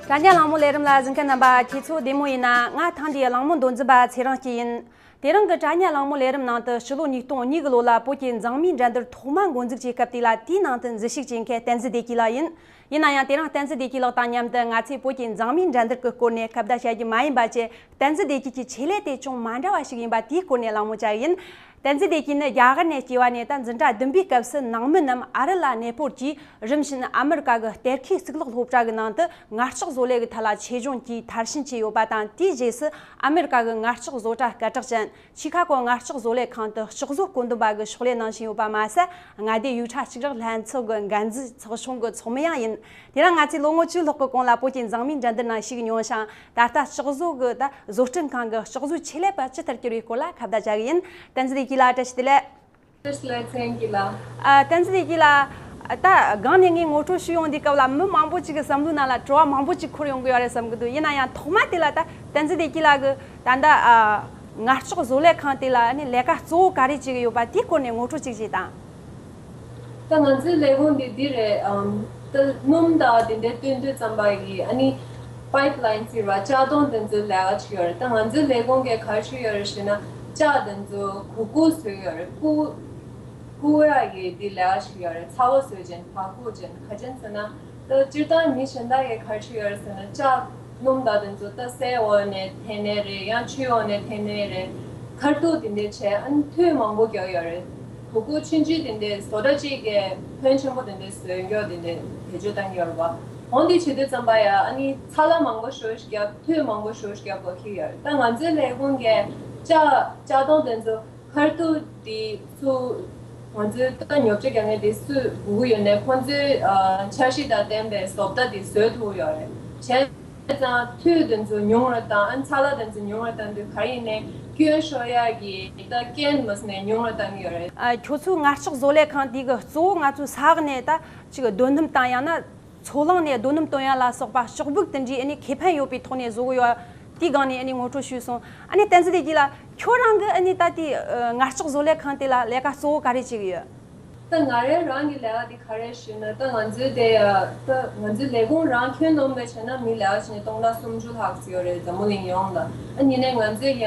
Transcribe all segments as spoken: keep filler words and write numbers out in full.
དྲ་བརྙན་གླེང་མོལ་ལས་རིམ་ལ་གཟིགས་མཁན་རྣམ་པ་ཁྱེད་ཚོ་བདེ་མོ་ཡིན་ན། ང་ཐེངས་འདིའི་གླེང་མོལ་མདོ་འཛིན་པ་ཚེ་རིང་སྐྱིད་ཡིན། དེ་རིང་གི་དྲ་བརྙན་གླེང་མོལ་ལས་རིམ་ནང་དུ་ཕྱི་ལོ་ཉིས་སྟོང་གཉིས་གི་ལོ་ལ་བོད་ཀྱི་མཛངས་མིའི་འགྲན་བསྡུར་ཐོག་མ་འགོ་འཛུགས་ཀྱི་སྐབས་དེ་ལ་དེའི་ནང་དུ་འཛུལ་ཞུགས་བྱེད་མཁན་བསྟན་འཛིན་བདེ་སྐྱིད་ལགས་ཡིན། ཡིན་ན་ཡང་དེ་རིང་བསྟན་འཛིན་བདེ་སྐྱིད་ལགས་དང་མཉམ་དུ་ང་ཚོས་བོད་ཀྱི་མཛངས་མིའི་འགྲན་བསྡུར་གྱི་སྐོར་ནས་ཁ་བརྡ་བྱ་རྒྱུ་མ་ཡིན་པ་བྱས། བསྟན་འཛིན་བདེ་སྐྱིད་ཀྱི་ཆེད་ལས་དེ་ཅུང་མ་འདྲ་བ་ཞིག་ཡིན་པ་དེའི་སྐོར་ནས་གླེང་མོལ་བྱ་གི་ཡིན། བསྟན་འཛིན་བདེ་སྐྱིད་ནི་རྒྱ་གར་ནས་སྐྱེས་པ་ནས་ད་འཛིན་གྲྭ་བདུན་པའི་སྐབས་སུ་ནང་མི་རྣམས་ཨ་རི་ལ་གནས་སྤོར་གྱིས། རིམ་བཞིན་ཨ་མི་རི་ཀ་གི་གཏེར་ཁའི་གཙུག་ལག་སློབ་གྲྭ་གི་ནང་དུ་ངར་ལྕགས་བཟོ་ལས་ཀྱི་ཐད་ལ་ཆེད་སྦྱོང་གིས་མཐར་ཕྱིན་བྱས་ཡོད་པ་དང་། དེའི་རྗེས་སུ་ཨ་མི་རི་ཀ་གི་ངར་ལྕགས་བཟོ་གྲྭ་སྐད་གྲགས་ཅན་ཆི་ཁ་གོ་ངར་ལྕགས་བཟོ་ལས་ཁང་དུ་ལྕགས་བཟོ་བཀོད་འདོམས་པ་གི་ཕྱག་ལས་གནང་བཞིན་ཡོད་པ་མ་ཟད། མངའ་སྡེ་ཡིག་ཚང་གཅིག་རག་ལྷན་ཚོགས་ཀྱི་འགན་འཛིན་ཚོགས་ཆུང་གི་ཚོགས་མི་ཡང་ཡིན། དེ་རིང་ང་ཚོས་ལོ་ངོ་བཅུ་ལྷག་གི་གོང་ལ་བོད་ཀྱི་མཛངས་མིའི་འགྲན་བསྡུར་ནང་ཞུགས་མྱོང་ཞིང་། ད་ལྟ་ལྕགས་བཟོ་གི་ད་བཟོ་སྐྲུན་ཁང་གི་ལྕགས་བཟོའི་ཆེད་ལས་པ་ཇི་ལྟར་གྱུར་བའི་སྐོར་ལ་ཁ་བརྡ་བྱ་གི་ཡིན། བསྟན་འཛིན་བདེ་སྐྱིད་ལགས་བཀྲ་ཤིས་བདེ་ལེགས། བཀྲ་ཤིས་བདེ་ལེགས། ཚེ་རིང་སྐྱིད་ལགས། ཨ། བསྟན་འཛིན་བདེ་སྐྱིད་ལགས། ད་སྒང་ནས་ངས་ངོ་སྤྲོད་ཞུས་ཡོང་དུས་སྐབས་ལ་མི་མང་པོ་ཅིག་གི་བསམ་བློའི་ནང་ལ་དྲི་བ་མང་པོ་ཅིག་འཁོར་ཡོང་གི་ཡོད་རེད་བསམ་གི་འདུག་ཡིན་ན་ཡང་ཐོག་མ་དེ་ལ་ད་བསྟན་འཛིན་བདེ་སྐྱིད་ལགས་ཀྱིས་ད་ལྟ་ཨ་ངར་ལྕགས་བཟོ་ལས་ཁང་དེ་ལ་ནི་ལས་ཀ་གཙོ་བོ་ག་རེ་བྱེད་ཀྱི་ཡོད་པ་དེའི་སྐོར་ནས་ངོ་སྤྲོད་ཅིག་བྱེད་དང་། ད་ང་ཚོའི་ལས་ཁུངས་འདི་འདི་རེད། ཨམ། ད་སྣུམ་དང་དེ་འདྲའི་བསྟུན་དུས་ཙམ་པ་གི་ཨ་ནི་པའིབ་ལའིན་ཟེར་བ་ལྕགས་དོང་དེ་ཚོའི་ལས་ཀ་བྱེད་ཡོད་རེད། ད་ང་ཚོའི་ལས་ཁུངས་ཀྱིས་ག་རེ་བྱེད་ཡོད་རེད་ཟེར་ན། ལྕགས་དེ་ཚོ་གུག་གུག་བཟོས་ཡོད་རེད། གུག་གུག་ཡག་གི་འདི་ལས་ཀ་བྱེད་ཡོད་རེད། ཚ་བོ་བཟོས་ཅན་བག་གུག་ཅན་ག་ཅན་ཟེར་ན། ད་སྤྱིར་བཏང་མི་གཞན་དག་གིས་ག་རེ་བྱེད་ཡོད་རེད་ཟེར་ན། ལྕགས་སྣུམ་དང་དེ་ཚོ་ད་སའི་འོག་ནས་འཐེན་ནའི་རེད། ཡང་ཆུའི་འོག་ནས་འཐེན་ནའི་རེད། ཁ་ཐུག་དེ་འདྲས་བྱས། ཨ་ནི་འཐུས་མང་པོ་རྒྱག་ཡོད་རེད། གུག་གུག་ཆུང་ཆུང་དེ་འདྲས་བཟོ་གྲྭ་གཅིག་གིས་ཕོན་ཆེན་པོ་དེ་འདྲས་བཟོས་མགྱོགས་དེ་འདྲས་བེད་སྤྱོད་བཏང་གི་ཡོད་རེད་པ། འོན་ཏེ་བྱེད་དུས་ཙམ་པ་ཡ་ཨ་ནི་ཚ་ལ་མང་པོ་ཞེ་པོ་ཞིག་རྒྱག་འཐུས་མང་པོ་ཞེ་པོ་ཞིག་རྒྱག་དགོས་ཀྱི་ཡོད་རེད། ད་ང་ཚོའི་ལས་ཁུངས་ཀྱིས་ལྕགས་ལྕགས་དོང་དེ་ཚོ་ཁ་ཐུག་དེ་ཚོ་ང་ཚོའི་ད་ཉོ་ཆ་རྒྱག་མཁན་དེ་སུས་དགོས་ཀྱི་ཡོད་ནའི་ཁོང་ཚོའི་ཨ་འཆར་གཞི་དང་ལྡན་པའི་བཟོ་ལྟ་དེ་བཟོས་ཐུབ་ཡོད་རེད། བྱས་ཙང་འཐུས་དེ་ཚོ་ཉུང་རུ་བཏང་། ཨ་ནི་ཚ་ལ་དེ་ཚོ་ཉུང་རུ་བཏང་དུས་ག་རེ་ཡིན་ནའི་སྐྱོན་ཤོར་ཡག་གི་ད་རྐྱེན་མ་སོང་ནའི་ཉུང་རུ་བཏང་གི་ཡོད་རེད། ཨ། ཁྱོད་ཚོའི་ངར་ལྕགས་བཟོ་ལས་ཁང་དེ་གི་གཙོ་བོ་ང་ཚོའི་ས་འོག་ནས་ད་ཅིག་རྡོ་སྣུམ་དང་ཡང་ན་མཚོ་གླང་ནས་རྡོ་སྣུམ་བཏོན་ཡ་ལ་སོགས་པ་ལྕགས་སྦུག་དེ་འདྲའི་ཨ་ནི་ཁེ་ཕན་ཡོད་པའི་ཐོག་ནས་བཟོ་གི་ཡོད། དེའི་སྒང་ནས་ཨ་ནི་ངོ་སྤྲོད་ཞུས་སོང་། ཨ་ནི་བསྟན་འཛིན་བདེ་སྐྱིད་ལགས། ཁྱོད་རང་གི་ཨ་ནི་ད་ལྟའི་ཨ་ངར་ལྕགས་བཟོ་ལས་ཁང་དེ་ལ་ལས་ཀ་གཙོ་བོ་ག་རེ་བྱེད་ཀྱི་ཡོད། ད་ང་རང་རང་གི་ལས་ཀ་དེ་ག་རེ་ཞུས་ན། ད་ང་ཚོའི་དེ་ཡ་ད་ང་ཚོའི་ལས་ཁུངས་རང་ཁྱོན་བསྡོམས་ནས་བྱས་ན་མི་ལས་ཀ་བྱེད་མཁན་སྟོང་ཕྲག་སུམ་ཅུ་ལྷག་ཙམ་ཡོད་རེད། འཛམ་བུ་གླིང་ཡོངས་ལ། ཨ་ནི་ནས་ང་ཚོའི་ཡ་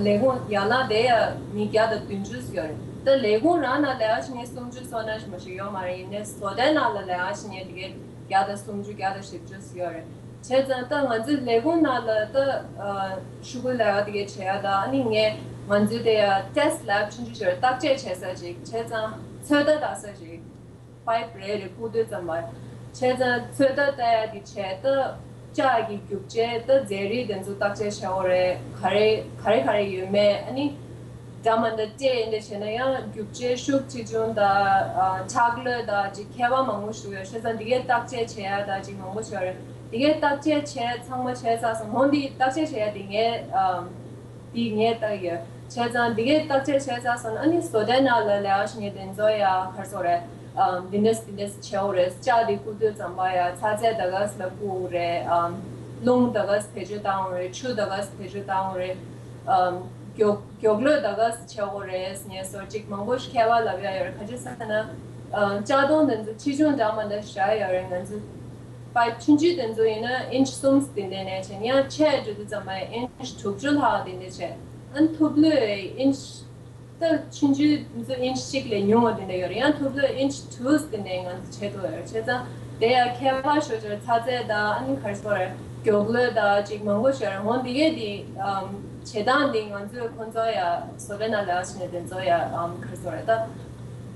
ལས་ཁུངས་ཡན་ལག་དེ་ཡ་མི་བརྒྱ་དང་བདུན་ཅུ་ཙམ་ཡོད་རེད། ད་ལས་ཁུངས་རང་ནང་ལས་ཀ་བྱེད་མཁན་སུམ་ཅུ་ཙམ་ནང་བཞིན་མ་ཞིག་ཡོད་མ་རེད། ཡིན་ནའི་བཟོ་ལྟའི་ནང་ལ་ལས་ཀ་བྱེད་མཁན་དེ་གའི་བརྒྱ་དང་སུམ་ཅུ་བརྒྱ་དང་བཞི་བཅུ་ཙམ་ཡོད་རེད། བྱས་ཙང་ད་ང་ཚོའི་ལས་ཁུངས་ནང་ལ་ད་ཨ་ཤོག་གུའི་ལས་ཀ་དེ་གའི་བྱེད་ཡ་ད། ཨ་ནི་ངས་ང་ཚོའི་དེ་ཡ་ཊེ་སི་ཊི་ལེབ་ཆུང་ཆུང་ཞིག་རེད། བརྟག་དཔྱད་བྱེད་ས་ཅིག་བྱས་ཙང་ཚོད་ལྟ་ལྟ་ས་ཅིག་པའིབ་རེ་རེ་བཀུག་དུས་ཙམ་པ། བྱས་ཙང་ཚོད་ལྟ་ལྟ་ཡ་དེ་བྱས། ད་ལྕགས་ཀྱི་རྒྱུ་ཆ་ད་རྫས་རིགས་དེ་ཚོ་བརྟག་དཔྱད་བྱེད་དགོས་རེད། ག་རེ་ག་རེ་ག་རེ་ཡོད་མེད། ཨ་ནི་འདྲ་མི་འདྲ་སྤྲད་ཡིན་འདྲ་བྱས་ན་ཡང་རྒྱུ་ཆ་ཤུགས་ཆེ་ཆུང་དང་ཨ་ཆག་ལོས་དང་ཅིག་ཁྱད་པར་མང་པོ་ཞིག་ཡོད། བྱས་ཙང་འདི་གའི་བརྟག་དཔྱད་བྱེད་ཡ་དང་ཅིག་མང་པོ་ཞིག་ཡོད་རེད། འདི་གའི་བརྟག་དཔྱད་བྱས་ཚང་མ་བྱས་ཚར་སོང་། འོན་ཏེ་བརྟག་དཔྱད་བྱེད་ཡ་དེ་ངས་ཨ་འདི་ངས་བལྟ་གི་ཡོད། བྱས་ཙང་འདི་གའི་བརྟག་དཔྱད་བྱས་ཚར་སོང་ན། ཨ་ནི་བཟོ་ལྟའི་ནང་ལ་ལས་ཀ་བྱེད་མཁན་དེ་ཚོ་ཡ་ག་རེ་ཟེར་དགོས་རེད། ཨམ། འདི་འདྲས་འདི་འདྲས་བྱེད་དགོས་རེད། ལྕགས་འདི་བཀུག་དུས་ཙམ་པ་ཡ་ཚ་ཚད་ད་ག་ཟེ་ལ་བཀུག་དགོས་རེད། ཨམ། རླུང་ད་ག་ཟེ་བེད་སྤྱོད་བཏང་དགོས་རེད། ཆུ་ད་ག་ཟེ་བེད་སྤྱོད་བཏང་དགོས་རེད། ཨམ། མགྱོགས་མགྱོགས་ལོས་ད་ག་ཟེ་བྱེད་དགོས་རེད་ཟེར་ནས་སོགས་ཅིག་མང་པོ་ཞིག་ཁྱད་པར་ལབ་ཡ་ཡོད་རེད། ག་ཅི་ཟེར་ན། ཨ། ལྕགས་དོང་དེ་ཚོ་ཆེ་ཆུང་འདྲ་མི་འདྲ་བཞག་ཡོད་རེད། ང་ཚོ་པའིབ་ཆུང་ཆུང་དེ་ཚོ་ཡིན་ན་ཨིན་ཆི་གསུམ་དེ་འདྲ་ནས་བྱས། ཡང་ཆེ་འགྲོ་དུས་ཙམ་པ་ཡང་ཨིན་ཆི་དྲུག་ཅུ་ལྷག་དེ་འདྲ་བྱས། ཨ་ནི་མཐུག་ལོས་ཨིན་ཆི་ད་ཆུང་ཆུང་དེ་ཚོ་ཨིན་ཆི་གཅིག་ལས་ཉུང་བ་དེ་འདྲ་ཡོད་རེད། ཡང་མཐུག་ལོས་ཨིན་ཆི་དྲུག་དེ་འདྲ་ང་ཚོ་བྱེད་ཐུབ་ཡོད་རེད། བྱས་ཙང་དེ་ཡང་ཁྱད་པར་ཤོར་ཆེར་ཚ་ཚད་དང་། ཨ་ནི་ག་རེ་ཟེར་དགོས་རེད། མགྱོགས་ལོས་དང་ཅིག་མང་པོ་ཞིག་ཡོད་རེད། འོ་འདི་གས་དེ་ཨམ་བྱེད་སྟངས་དེ་ང་ཚོས་ཁོང་ཚོ་ཡ་བཟོ་ལས་ནང་ལས་ཀ་བྱེད་མཁན་དེ་ཚོ་ཡ་ཨམ་ག་རེ་ཟེར་དགོས་རེད། ད་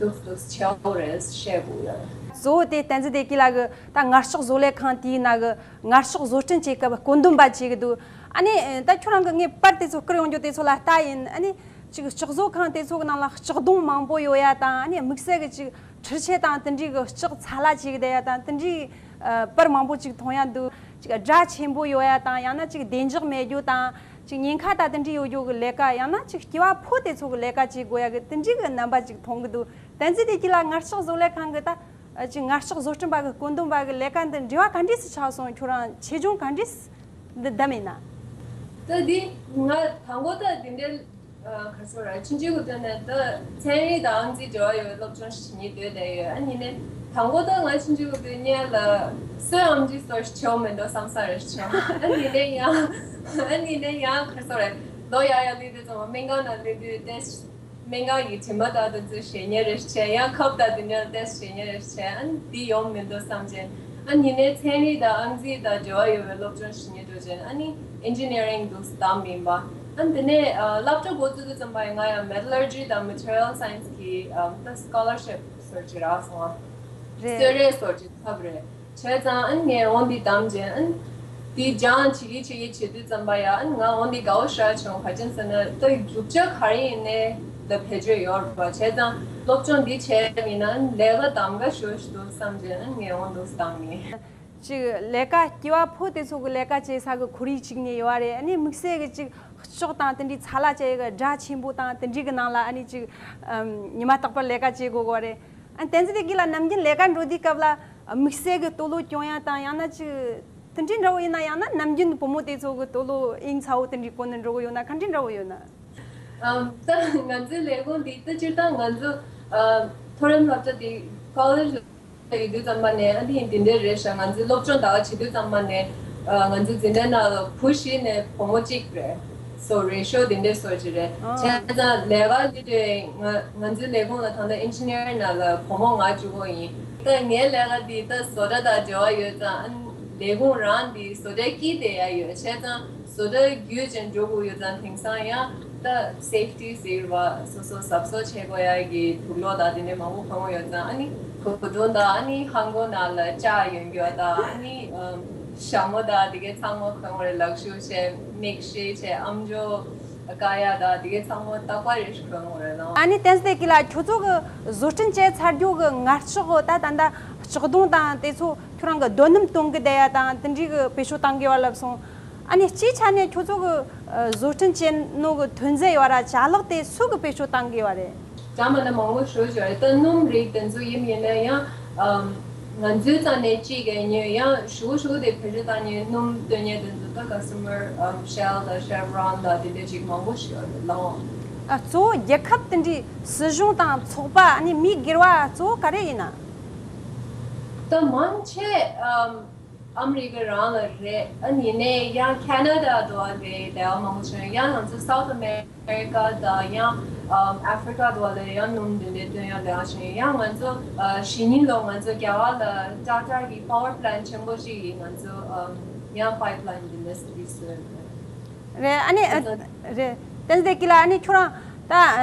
འདུག་འདུག་བྱེད་དགོས་རེད་བཤད་དགོས་ཡོད་རེད། གཙོ་བོ་དེ་བསྟན་འཛིན་བདེ་སྐྱིད་ལགས་ཀྱིས་ད་ངར་ལྕགས་བཟོ་ལས་ཁང་དེའི་ནང་གི་ངར་ལྕགས་བཟོ་སྐྲུན་བྱེད་སྐབས་བཀོད་འདོམས་པ་བྱེད་ཀྱི་འདུག་ཨ་ནི་ད་ཁྱོད་རང་གི་ངས་པར་དེ་ཚོ་བསྐུར་ཡོང་རྒྱུ་དེ་ཚོ་ལ་ལྟ་ཡིན། ཨ་ནི་ཅིག་ལྕགས་བཟོ་ཁང་དེ་ཚོ་གི་ནང་ལ་ལྕགས་དོང་མང་པོ་ཡོད་ཡ་དང་། ཨ་ནི་དམིགས་བསལ་གྱི་ཅིག་འཕྲུལ་ཆས་དང་དེ་འདྲའི་གི་ལྕགས་ཚ་ལ་བྱེད་ཀྱི་བསྡད་ཡ་དང་། དེ་འདྲའི་ཨ་པར་མང་པོ་ཅིག་མཐོང་ཡ་འདུག་ཅིག་སྒྲ་ཆེན་པོ་ཡོད་ཡ་དང་། ཡང་ན་ཅིག་བདེ་འཇགས་མེད་རྒྱུ་དང་། ཅིག་ཉེན་ཁ་དང་དེ་འདྲའི་ཡོད་རྒྱུ་གི་ལས་ཀ། ཡང་ན་ཅིག་སྐྱེ་བ་ཕོ་དེ་ཚོ་གི་ལས་ཀ་བྱེད་དགོས་ཡ་གི་དེ་འདྲའི་གི་རྣམ་པ་ཅིག་མཐོང་གི་འདུག་བསྟན་འཛིན་བདེ་སྐྱིད་ལགས་ངར་ལྕགས་བཟོ་ལས་ཁང་གི་ད་ཅིག་ངར་ལྕགས་བཟོ་སྐྲུན་པ་གི་བཀོད་འདོམས་པ་གི་ལས་ཀ་འདི་འབྲེལ་བ་ག་འདྲས་སེ་ཆགས་སོང་། ཁྱོད་རང་ཆེད་སྦྱོང་ག་འདྲས་སེ་འདི་བདམས་ཡིན་ན། ད་འདི་ང་དང་པོ་ད་འདི་འདྲའི་ ཨ། ག་རེ་ཟེར་ར། ཆུང་ཆུང་གི་དུས་ནས་ད་ཚན་རིག་དང་ཨེམ་ཆི་འབྲེལ་བ་ཡོད་པའི་སློབ་སྦྱོང་ཞིག་བྱེད་སྙིང་འདོད་བསྡད་ཡོད། ཨ་ནི་ནས་དང་པོ་ད་ང་ཆུང་ཆུང་གི་དུས་སྔོན་ལ་སུའི་ཨེམ་ཆི་སོར་ཞིག་བྱེད་འོ་མི་འདུག་བསམ་ས་རེ་བྱུང་། ཨ་ནི་ནས་ཡང་ཨ་ནི་ནས་ཡང་ག་རེ་ཟེར་ར། ལོ་ཡར་ཡར་སླེབས་དུས་ཙམ་པ་སྨན་ཁང་ནང་སླེབས་དུས་ཏེ། སྨན་ཁང་གི་དྲི་མ་དག་དེ་ཚོ་བཞེས་མཁན་རེ་བྱས། ཡང་ཁབ་དང་དེ་འདྲ་ཏེ་བཞེས་མཁན་རེ་བྱས། ཨ་ནི་འདི་ཡོང་མི་འདུག་བསམ་བྱས། ཨ་ནི་ནས་ཚན་རིག་དང་ཨེམ་ཆི་དང་འབྲེལ་བ་ཡོད་པའི་སློབ་སྦྱོང་ཞིག་བྱེད་སྙིང་འདོད་བྱས། ཨ་ནི་ཨིན་ཇི་ནི་ཡ་རིང་འདུག་བདམས་ཡིན་པ། ཨ་ནི་དེ་ནས་ཨ་སློབ་གྲྭ་འགོ་བཙུགས་དུས་ཙམ་པ་ཡང་ང་ཡང་མེ་ཊལ་ལར་ཇི་དང་མེ་ཊི་རི་ཡལ་སའེན་སི་གི་ཨ་ད་སི་ཀོ་ལར་ཤིབ་སོར་ཅིག་རག་སོང་། རེད། གསོལ་རས་སོར་ཅིག་ཐོབ་རེད། བྱས་ཙང་ཨ་ནི་ངས་འོ་འདི་བདམས་རྗེས་ཨ་ནི་འདི་སྦྱང་བྱེད་ཀྱི་བྱེད་ཀྱི་བྱེད་དུས་ཙམ་པ་ཡ། ཨ་ནི་ང་འོ་འདི་དགའ་བོ་ཞེ་དྲག་བྱུང་། ག་ཅི་ཟེར་ན་ད་རྒྱུ་ཆ་ག་རེ་ཡིན་ནའི་ལ་བེད་སྤྱོད་ཡོད་རེད་པ། བྱས་ཙང་སློབ་སྦྱོང་འདི་བྱས་ཡིན་ན་ཨ་ནི་ལས་ཀ་གདམ་ག་ཞེ་པོ་ཞིག་འདུག་བསམ་རྗེས་ཨ་ནི་ངས་འོ་འདུག་བཏང་ཡིན། ཅིག་ལས་ཀ་སྐྱེས་པ་ཕོ་དེ་ཚོ་གི་ལས་ཀ་བྱེད་ས་གི་ཁོར་ཡུག་ཅིག་ནས་ཡོད་རེད། ཨ་ནི་དམིགས་བསལ་གི་ཅིག་ལྕགས་དང་དེ་འདྲའི་ཚ་ལ་ཅན་གི་སྒྲ་ཆེན་པོ་དང་དེ་འདྲའི་གི་ནང་ལ་ཨ་ནི་ཅིག་ཉི་མ་རྟག་པར་ལས་ཀ་བྱེད་དགོས་གི་རེད། ཨ་ནི་བསྟན་འཛིན་བདེ་སྐྱིད་ལགས་ནམ་རྒྱུན་ལས་ཀ་འགྲོ་དུས་སྐབས་ལ་དམིགས་བསལ་གྱི་སྟོད་ལོག་གྱོང་ཡ་དང་ཡང་ན་ཅིག་དེ་འདྲའི་འདྲ་བོ་ཡིན་ན། ཡང་ན་ནམ་རྒྱུན་བུ་མོ་དེ་ཚོ་གི་སྟོད་ལོག་དབྱིངས་ཚ་བོ་དེ་འདྲའི་སྐོར་ནས་འགྲོ་གི་ཡོད་ན། ག་འདྲའི་འདྲ་བོ་ཡོད་ན། ཨམ། ད་ང་ཚོའི་ལས་ཁུངས་འདི་ད་སྤྱིར་བཏང་ང་ཚོ་ཨ་མཐོ་རིམ་སློབ་གྲྭ་འདི་ཀོ་ལེཇ་ལ་ཡོད་དུས་ཙམ་པ་ནས་ཨ་འདི་འདི་འདྲའི་རེད་ཤག་ང་ཚོའི་སློབ་སྦྱོང་ད་ག་བྱེད་དུས་ཙམ་པ་ནས་ཨ་ང་ཚོའི་འཛིན་གྲྭའི་ནང་ལ་བུ་བཞི་ནས་བུ་མོ་གཅིག་རེད། སོ་རེ་ཤོ་དེ་འདྲས་སོ་ཅིག་རེད། ཨ། བྱས་ཙང་ལས་ཀ་འདི་དེ་ང་ང་ཚོའི་ལས་ཁུངས་ལ་ད་ལྟ་ཨིན་ཇི་ནི་ཡར་ནང་ལ་བུ་མོ་ང་གཅིག་པོ་ཡིན། ད་ངའི་ལས་ཀ་འདི་ད་བཟོ་གྲྭ་དང་འབྲེལ་བ་ཡོད་ཙང་ཨ་ནི་ལས་ཁུངས་རང་འདི་བཟོ་གྲྭའི་དཀྱིལ་དེ་ཡ་ཡོད། བྱས་ཙང་བཟོ་གྲྭ་བརྒྱུད་ཅིག་འགྲོ་དགོས་ཡོད་ཙང་དེང་སང་ཡང་ད་སེབ་ཊི་ཟེར་བ་སོ་སོ་གཟབ་གཟབ་བྱེད་དགོས་ཡ་གི་དུག་སློག་དང་དེ་འདྲས་མང་པོ་གོན་དགོས་ཡོད་ཙང་ཨ་ནི་གོས་ཐུང་དང་ཨ་ནི་ལྷམ་གོག་ནང་ལ་ལྕགས་ཡོད་རྒྱུ་དང་ཨ་ནི་ཨམ། ཞྭ་མོ་དང་དེ་གའི་ཚང་མ་གོན་དགོས་རེད། ལག་ཤུབས་བྱས། མིག་ཤེལ་བྱས། ཨམ་ཅོག་དཀར་ཡག་དང་དེ་གའི་ཚང་མ་རྟག་པར་རེ་ཞིག་གོན་དགོས་རེད་ལགས། ཨ་ནི་བསྟན་འཛིན་བདེ་སྐྱིད་ལགས། ཁྱོད་ཚོ་གི་བཟོ་སྐྲུན་བྱས་ཚར་རྒྱུ་གི་ངར་ལྕགས་གི་ད་ད་ལྟ་ལྕགས་སྡོང་དང་དེ་ཚོ་ཁྱོད་རང་གི་རྡོ་སྣུམ་གཏོང་གི་བསྡད་ཡ་དང་དེ་འདྲའི་གི་བེད་སྤྱོད་བཏང་གི་ཡོད་ལབ་སོང་། ཨ་ནི་སྤྱིའི་ཆ་ནས་ཁྱོད་ཚོ་གི་བཟོ་སྐྲུན་བྱེད་ནོ་གི་ཐོན་རྫས་ཡོད་ར་ཅ་ལག་དེ་སུ་གི་བེད་སྤྱོད་བཏང་གི་ཡོད་རེད། ད་མ་ན་མང་པོ་ཞེ་པོ་ཅིག་ཡོད་རེད། ད་སྣུམ་རིགས་དེ་ཚོ་ཡིན་ཡིན་ན་ཡང་ཨམ། ང་ཚོའི་རྩ་ནས་གཅིག་གི་ཉོས། ཡང་ཞུ་ཞུ་དེ་བེད་སྤྱོད་བཏང་ནས་སྣུམ་སྟོན་མཁན་དེ་ཚོ་ད་ག་སི་མར་ཨམ། ཤེལ་དང་ཤེ་བྷ་རོན་དང་དེ་འདྲ་ཅིག་མང་པོ་ཞིག་ཡོད་རེད་ལགས། ཨ། གཙོ་བོ་རྒྱལ་ཁབ་དེ་འདྲའི་སྲིད་གཞུང་དང་ཚོགས་པ་ཨ་ནི་མིའི་སྒེར་བ་གཙོ་བོ་ག་རེ་ཡིན་ན། ད་མང་ཆེ་ཨམ། ཨ་མི་རི་ཀ་རང་ལ་རེད། ཨ་ནི་ནས་ཡང་ཁེ་ན་ཌ་དུ་བ་ལས་ལས་ཀ་མང་པོ་བྱུང་། ཡང་ང་ཚོ་སའུ་ཐི་ཨ་མེ་རི་ཀ་དང་ཡང་ཨམ། ཨ་ཧྥི་རི་ཀ་དུ་བ་ལ་ཡང་སྣུམ་འདི་འདྲའི་བཏོན་ཡང་ལས་ཀ་བྱུང་། ཡང་ང་ཚོ་ཨ་གཞེས་ནིང་ལོ་ང་ཚོ་རྒྱ་གར་ལ་ཊ་ཊ་གི་པ་ཝར་པ་ལན་ཊི་ཆེན་པོ་ཞིག་ཡིན། ང་ཚོ་ཨམ། ཡང་པའིབ་ལན་འདི་འདྲ་སི་རི་སི་རེད། ཨ་ནི་ཨ་རེད། བསྟན་འཛིན་བདེ་སྐྱིད་ལགས། ཨ་ནི་ཁྱོད་རང་ད་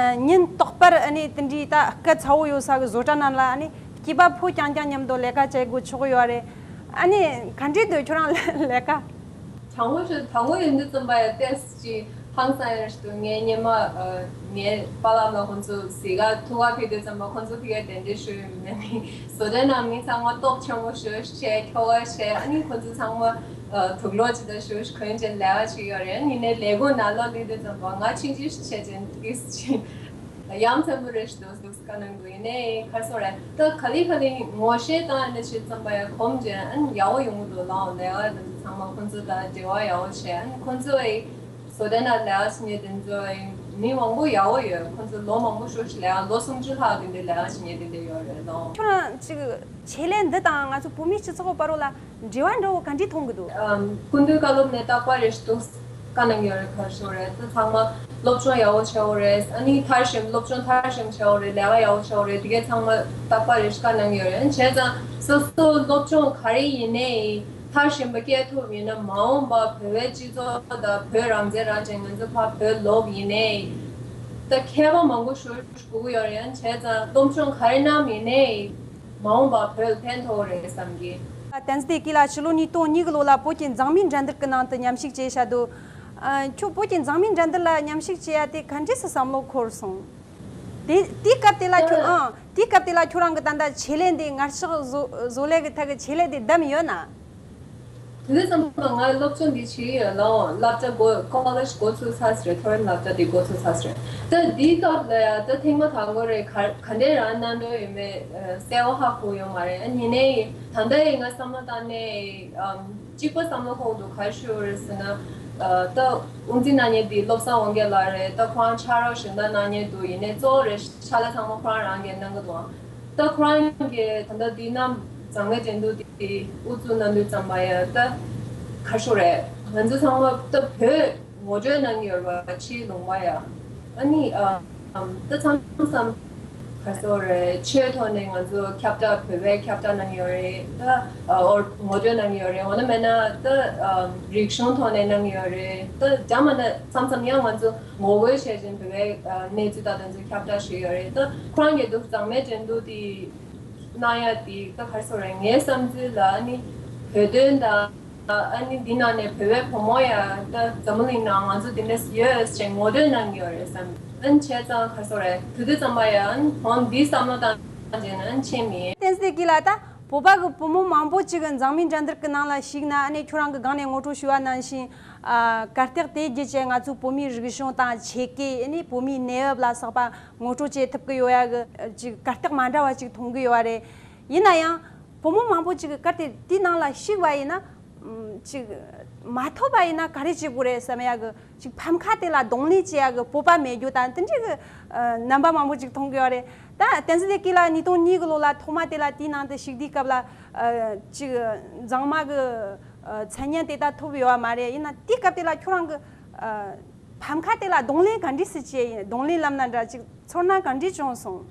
ཉིན་རྟག་པར་ཨ་ནི་དེ་འདྲའི་ད་སྐད་ཚ་བོ་ཡོད་ས་གི་བཟོ་གྲྭ་ནང་ལ་ཨ་ནི་སྐྱེས་པ་ཕོ་རྐྱང་རྐྱང་མཉམ་དུ་ལས་ཀ་བྱེད་དགོས་ཆོག་གི་ཡོད་རེད། ཨ་ནི་ག་འདྲས་འདུག་ཁྱོད་རང་ལས་ཀ། དྲང་པོ་ཞུ། དྲང་པོ་ཡིན་དུས་ཙམ་པ་ཡ་ཏོག་ཙམ་ཅིག་ཧང་སང་ཡ་ཞིག་འདུག་ངའི་སྔོན་མ་ཨ་ངའི་པ་ལགས་ལ་ཁོང་ཚོ་གཟིགས་ག་ཐུག་ག་ཕེབས་དུས་ཙམ་པ་ཁོང་ཚོ་ཕ་གིར་གདན་འདྲེན་ཞུས་ཡོད་མེད་ནི། བཟོ་གྲྭའི་ནང་མི་ཚང་མ་སྟོབས་ཆེན་པོ་ཞེ་པོ་ཞིག་བྱས། ཁྱོ་ག་བྱས། ཨ་ནི་ཁོང་ཚོ་ཚང་མ་ཨ་དུག་སློག་ཅིག་དང་ཞེ་པོ་ཞིག་གོན་བྱས་ལས་ཀ་བྱེད་ཀྱི་ཡོད་རེད། ཡིན་ནའི་ལས་ཁུངས་ནང་ལོགས་སླེབས་དུས་ཙམ་པ་ང་ཆུང་ཆུང་ཞིག་བྱས་བྱས་ཏོག་ཙམ་ཅིག་ཡ་མཚན་པོ་རེད་ཞིག་འདུག་འདུག་བཀའ་གནང་འདུག་ཡིན་ནའི་ག་རེ་ཟེར་དགོས་རེད། ད་ག་ལེ་ག་ལེ་ངོ་ཤེས་བཏང་ཡ་འདྲ་བྱེད་ཙམ་པ་ཡ་གོམས་བྱས་ཨ་ནི་ཡག་པོ་ཡོང་གི་འདུག་ལགས། ལས་ཀ་དེ་ཚོ་ཚང་མ་ཁོང་ཚོ་དང་འབྲེལ་བ་ཡག་པོ་བྱས། ཨ་ནི་ཁོང་ཚོ་ཡི་བཟོ་གྲྭ་ནང་ལས་ཀ་བྱེད་མཁན་དེ་ཚོ་ཡི་མི་མང་པོ་ཡག་པོ་ཡོད། ཁོང་ཚོ་ལོ་མང་པོ་ཞེ་པོ་ཞིག་ལས་ཀ་ལོ་སུམ་ཅུ་ལྷག་དེ་འདྲའི་ལས་ཀ་བྱེད་མཁན་དེ་འདྲ་ཡོད་རེད་ལགས། ཁྱོད་རང་ཅིག་ཆེད་ལས་འདི་དང་ང་ཚོ་བོད་མིའི་སྤྱི་ཚོགས་བར་ལ་འབྲེལ་བ་འདྲ་བོ་ག་འདྲས་མཐོང་གི་འདུག་ཨམ། སྐུ་མདུན་བཀའ་སློབ་ནས་རྟག་པར་རེ་ཞིག་འདུག་བཀའ་གནང་ཡོད་རེད། ག་རེ་ཟེར་དགོས་རེད། ད་ཚང་མ་སློབ་སྦྱོང་ཡག་པོ་བྱེད་དགོས་རེད། ཨ་ནི་མཐར་ཕྱིན་སློབ་སྦྱོང་མཐར་ཕྱིན་བྱེད་དགོས་རེད། ལས་ཀ་ཡག་པོ་བྱེད་དགོས་རེད། དེ་གས་ཚང་མ་རྟག་པར་རེ་ཞིག་བཀའ་གནང་ཡོད་རེད། བྱས་ཙང་སོ་སོ་སློབ་སྦྱོང་ག་རེ་ཡིན་ནའི་མཐར་ཕྱིན་པ་སྐྱེལ་ཐུབ་ཡིན་ན་མ་འོངས་པ་བོད་པའི་སྤྱི་ཚོགས་དང་བོད་རང་བཙན་རང་བཙན་ང་ཚོ་ཕར་བོད་ལོག་ཡིན་ནའི་ད་མཁས་པ་མང་པོ་ཞེ་པོ་ཞིག་དགོས་ཀྱི་ཡོད་རེད། བྱས་ཙང་སློབ་སྦྱོང་ག་རེ་གནང་ཡིན་ནའི་མ་འོངས་པ་བོད་ཕན་ཐོགས་རེད་བསམ་གི། བསྟན་འཛིན་བདེ་སྐྱིད་ལགས་ཕྱི་ལོ་ཉིས་སྟོང་གཉིས་གི་ལོ་ལ་བོད་ཀྱི་མཛངས་མི་འགྲན་བསྡུར་གྱི་ནང་དུ་མཉམ་ཞུགས་བྱས་བཞག་འདུག་ཨ། ཁྱོད་བོད་ཀྱི་མཛངས་མི་འགྲན་བསྡུར་ལ་མཉམ་ཞུགས་བྱས་ཡ་དེ་ག་འདྲས་སེ་བསམ་བློ་འཁོར་སོང་། དེ་དེའི་སྐབས་དེ་ལ་ཁྱོད་ཨང་དེའི་སྐབས་དེ་ལ་ཁྱོད་རང་གི་ད་ལྟ་ཆེད་ལས་འདི་ངར་ལྕགས་བཟོ་བཟོ་ལས་ཀྱི་ཐད་ཀྱི་ཆེད་ལས་དེ་བདམས་ཡོད་ན། དེ་དུས་ཙམ་པ་ང་སློབ་སྦྱོང་འདི་བྱེད་ཀྱི་ཡོད་ལགས། སློབ་གྲྭ་འགོ་ཀོ་ལེཇ་འགོ་ཚུགས་ཚར་ཟེར། མཐོ་རིམ་སློབ་གྲྭ་འདི་འགོ་ཚུགས་ཚར་ཟེར། ད་འདིའི་སྐབས་ལ་ཡ་ད་ཐེངས་མ་དང་པོ་རེད། ག་ག་འདྲས་རང་གནང་འདོད་ཡོད་མེད་གསལ་པོ་ཧ་གོ་ཡོད་མ་རེད། ཨ་ནི་ནས་ད་ལྟ་ཡི་ང་བསམ་བློ་བཏང་ནས་ཨམ། གཅིག་པ་བསམ་བློ་འཁོར་འདུག་ག་རེ་ཞུ་རེད་ཟེར་ན། ད་དབུ་འཛིན་གནང་མཁན་དེ་བློ་བཟང་དབང་རྒྱལ་ལགས་རེད། ད་ཁོ་རང་ཕྱག་རོགས་གཞན་དག་གནང་མཁན་འདུག་ཡིན་ནའི་གཙོ་བོ་རེད་ཕྱག་ལས་ཚང་མ་ཁོ་རང་རང་གིས་གནང་གི་འདུག་ད་ཁོ་རང་གིས་ད་ལྟ་འདི་གནང་མཛངས་མའི་འགྲན་བསྡུར་དེ་དབུ་བཙུགས་གནང་དུས་ཙམ་པ་ཡ་ད་ག་རེ་ཞུ་དགོས་རེད། ང་ཚོ་ཚང་མ་ད་བོད་ངོ་སྤྲོད་གནང་གི་ཡོད་རེད་པ། ཕྱིའི་ལུང་པ་ཡ། ཨ་ནི་ཨ་ད་མཚམས་མཚམས་ག་རེ་ཟེར་དགོས་རེད། ཆོས་ཐོག་ནས་ང་ཚོ་ཁྱབ་བསྒྲགས་བོད་པའི་ཁྱབ་བསྒྲགས་གནང་གི་ཡོད་རེད། ད་ཨ་ངོ་སྤྲོད་གནང་གི་ཡོད་རེད། འོ་ན་མེད་ན་ད་ཨ་རིག་གཞུང་ཐོག་ནས་གནང་གི་ཡོད་རེད། ད་འདྲ་མ་འདྲ་མཚམས་མཚམས་ཡང་ང་ཚོ་ངོ་རྒོལ་བྱས་བཞིན་བོད་པའི་ཨ་གནས་ཚུལ་དང་དེ་ཚོ་ཁྱབ་བསྒྲགས་ཞུས་ཡོད་རེད། ད་ཁོ་རང་གིས་འདུག་མཛངས་མའི་འགྲན་བསྡུར་དེ་གནང་ཡ་དེ་ད་ག་རེ་ཟེར་དགོས་རེད། ངའི་བསམ་ཚུལ་ལ་ཨ་ནི་བོད་དོན་དང་། ཨ་ནི་འདི་ནང་ནས་བོད་པའི་བུ་མོ་ཡང་ད་འཛམ་བུ་གླིང་ནང་ང་ཚོ་འདི་འདྲས་ཡོད་ཅེས་ངོ་སྤྲོད་གནང་གི་ཡོད་རེད་བསམ། ཨ་ནི་བྱས་ཙང་ག་རེ་ཟེར་དགོས་རེད། དེ་དུས་ཙམ་པ་ཡང་ཨ་ནི་ཧོན་འདི་བསམ་བློ་བཏང་བྱས་ན་ཨ་ནི་ཆེ་མི། བསྟན་འཛིན་སྐྱིད་ལགས། ད་བོད་པ་གི་བུ་མོ་མང་པོ་ཅིག་གི་མཛངས་མའི་འགྲན་བསྡུར་གི་ནང་ལ་ཞུགས་ན། ཨ་ནི་ཁྱོད་རང་གི་སྒང་ནས་ངོ་སྤྲོད་ཞུས་པ་ནང་བཞིན། ཨ་གར་སྟེགས་དེ་བརྒྱུད་བྱས་ང་ཚོའི་བོད་མིའི་རིག་གཞུང་དང་ཆོས་སྐད། ཨ་ནི་བོད་མིའི་གནས་བབ་ལ་སོགས་པ་ངོ་སྤྲོད་བྱེད་ཐུབ་ཀྱི་ཡོད་ཡ་གི་ཅིག་གར་སྟེགས་མ་འདྲ་བ་ཅིག་མཐོང་གི་ཡོད་པ་རེད། ཡིན་ན་ཡང་བུ་མོ་མང་པོ་ཅིག་གིས་གལ་ཏེ་དེའི་ནང་ལ་ཞུགས་པ་ཡིན་ན། ཨམ་ཅིག་མ་ཐོབ་པ་ཡིན་ན་ག་རེ་བྱེད་དགོས་རེད་བསམ་ཡ་གི་ཅིག་ཕམ་ཁ་དེ་ལ་གདོང་ལེན་བྱེད་ཡ་གི་སྤོབས་པ་མེད་རྒྱུ་དང་དེ་འདྲའི་གི་ཨ་རྣམ་པ་མང་པོ་ཅིག་མཐོང་གི་ཡོད་རེད། ད་བསྟན་འཛིན་སྐྱིད་ལགས་ཉིས་སྟོང་གཉིས་གི་ལོ་ལ་ཐོག་མ་དེ་ལ་དེའི་ནང་དུ་ཞུགས་དུས་སྐབས་ལ་ཨ་ཅིག་མཛངས་མ་གི་ཨ་མཚན་སྙན་དེ་ད་ཐོབ་ཡོད་པ་མ་རེད། ཡིན་ན་དེའི་སྐབས་དེ་ལ་ཁྱོད་རང་གི་ཨ་ཕམ་ཁ་དེ་ལ་གདོང་ལེན་ག་འདྲས་སེ་བྱས་ཡིན། གདོང་ལེན་ལབ་ན་འདྲ་ཅིག་ཚོར་སྣང་ག་འདྲས་བྱུང་སོང་།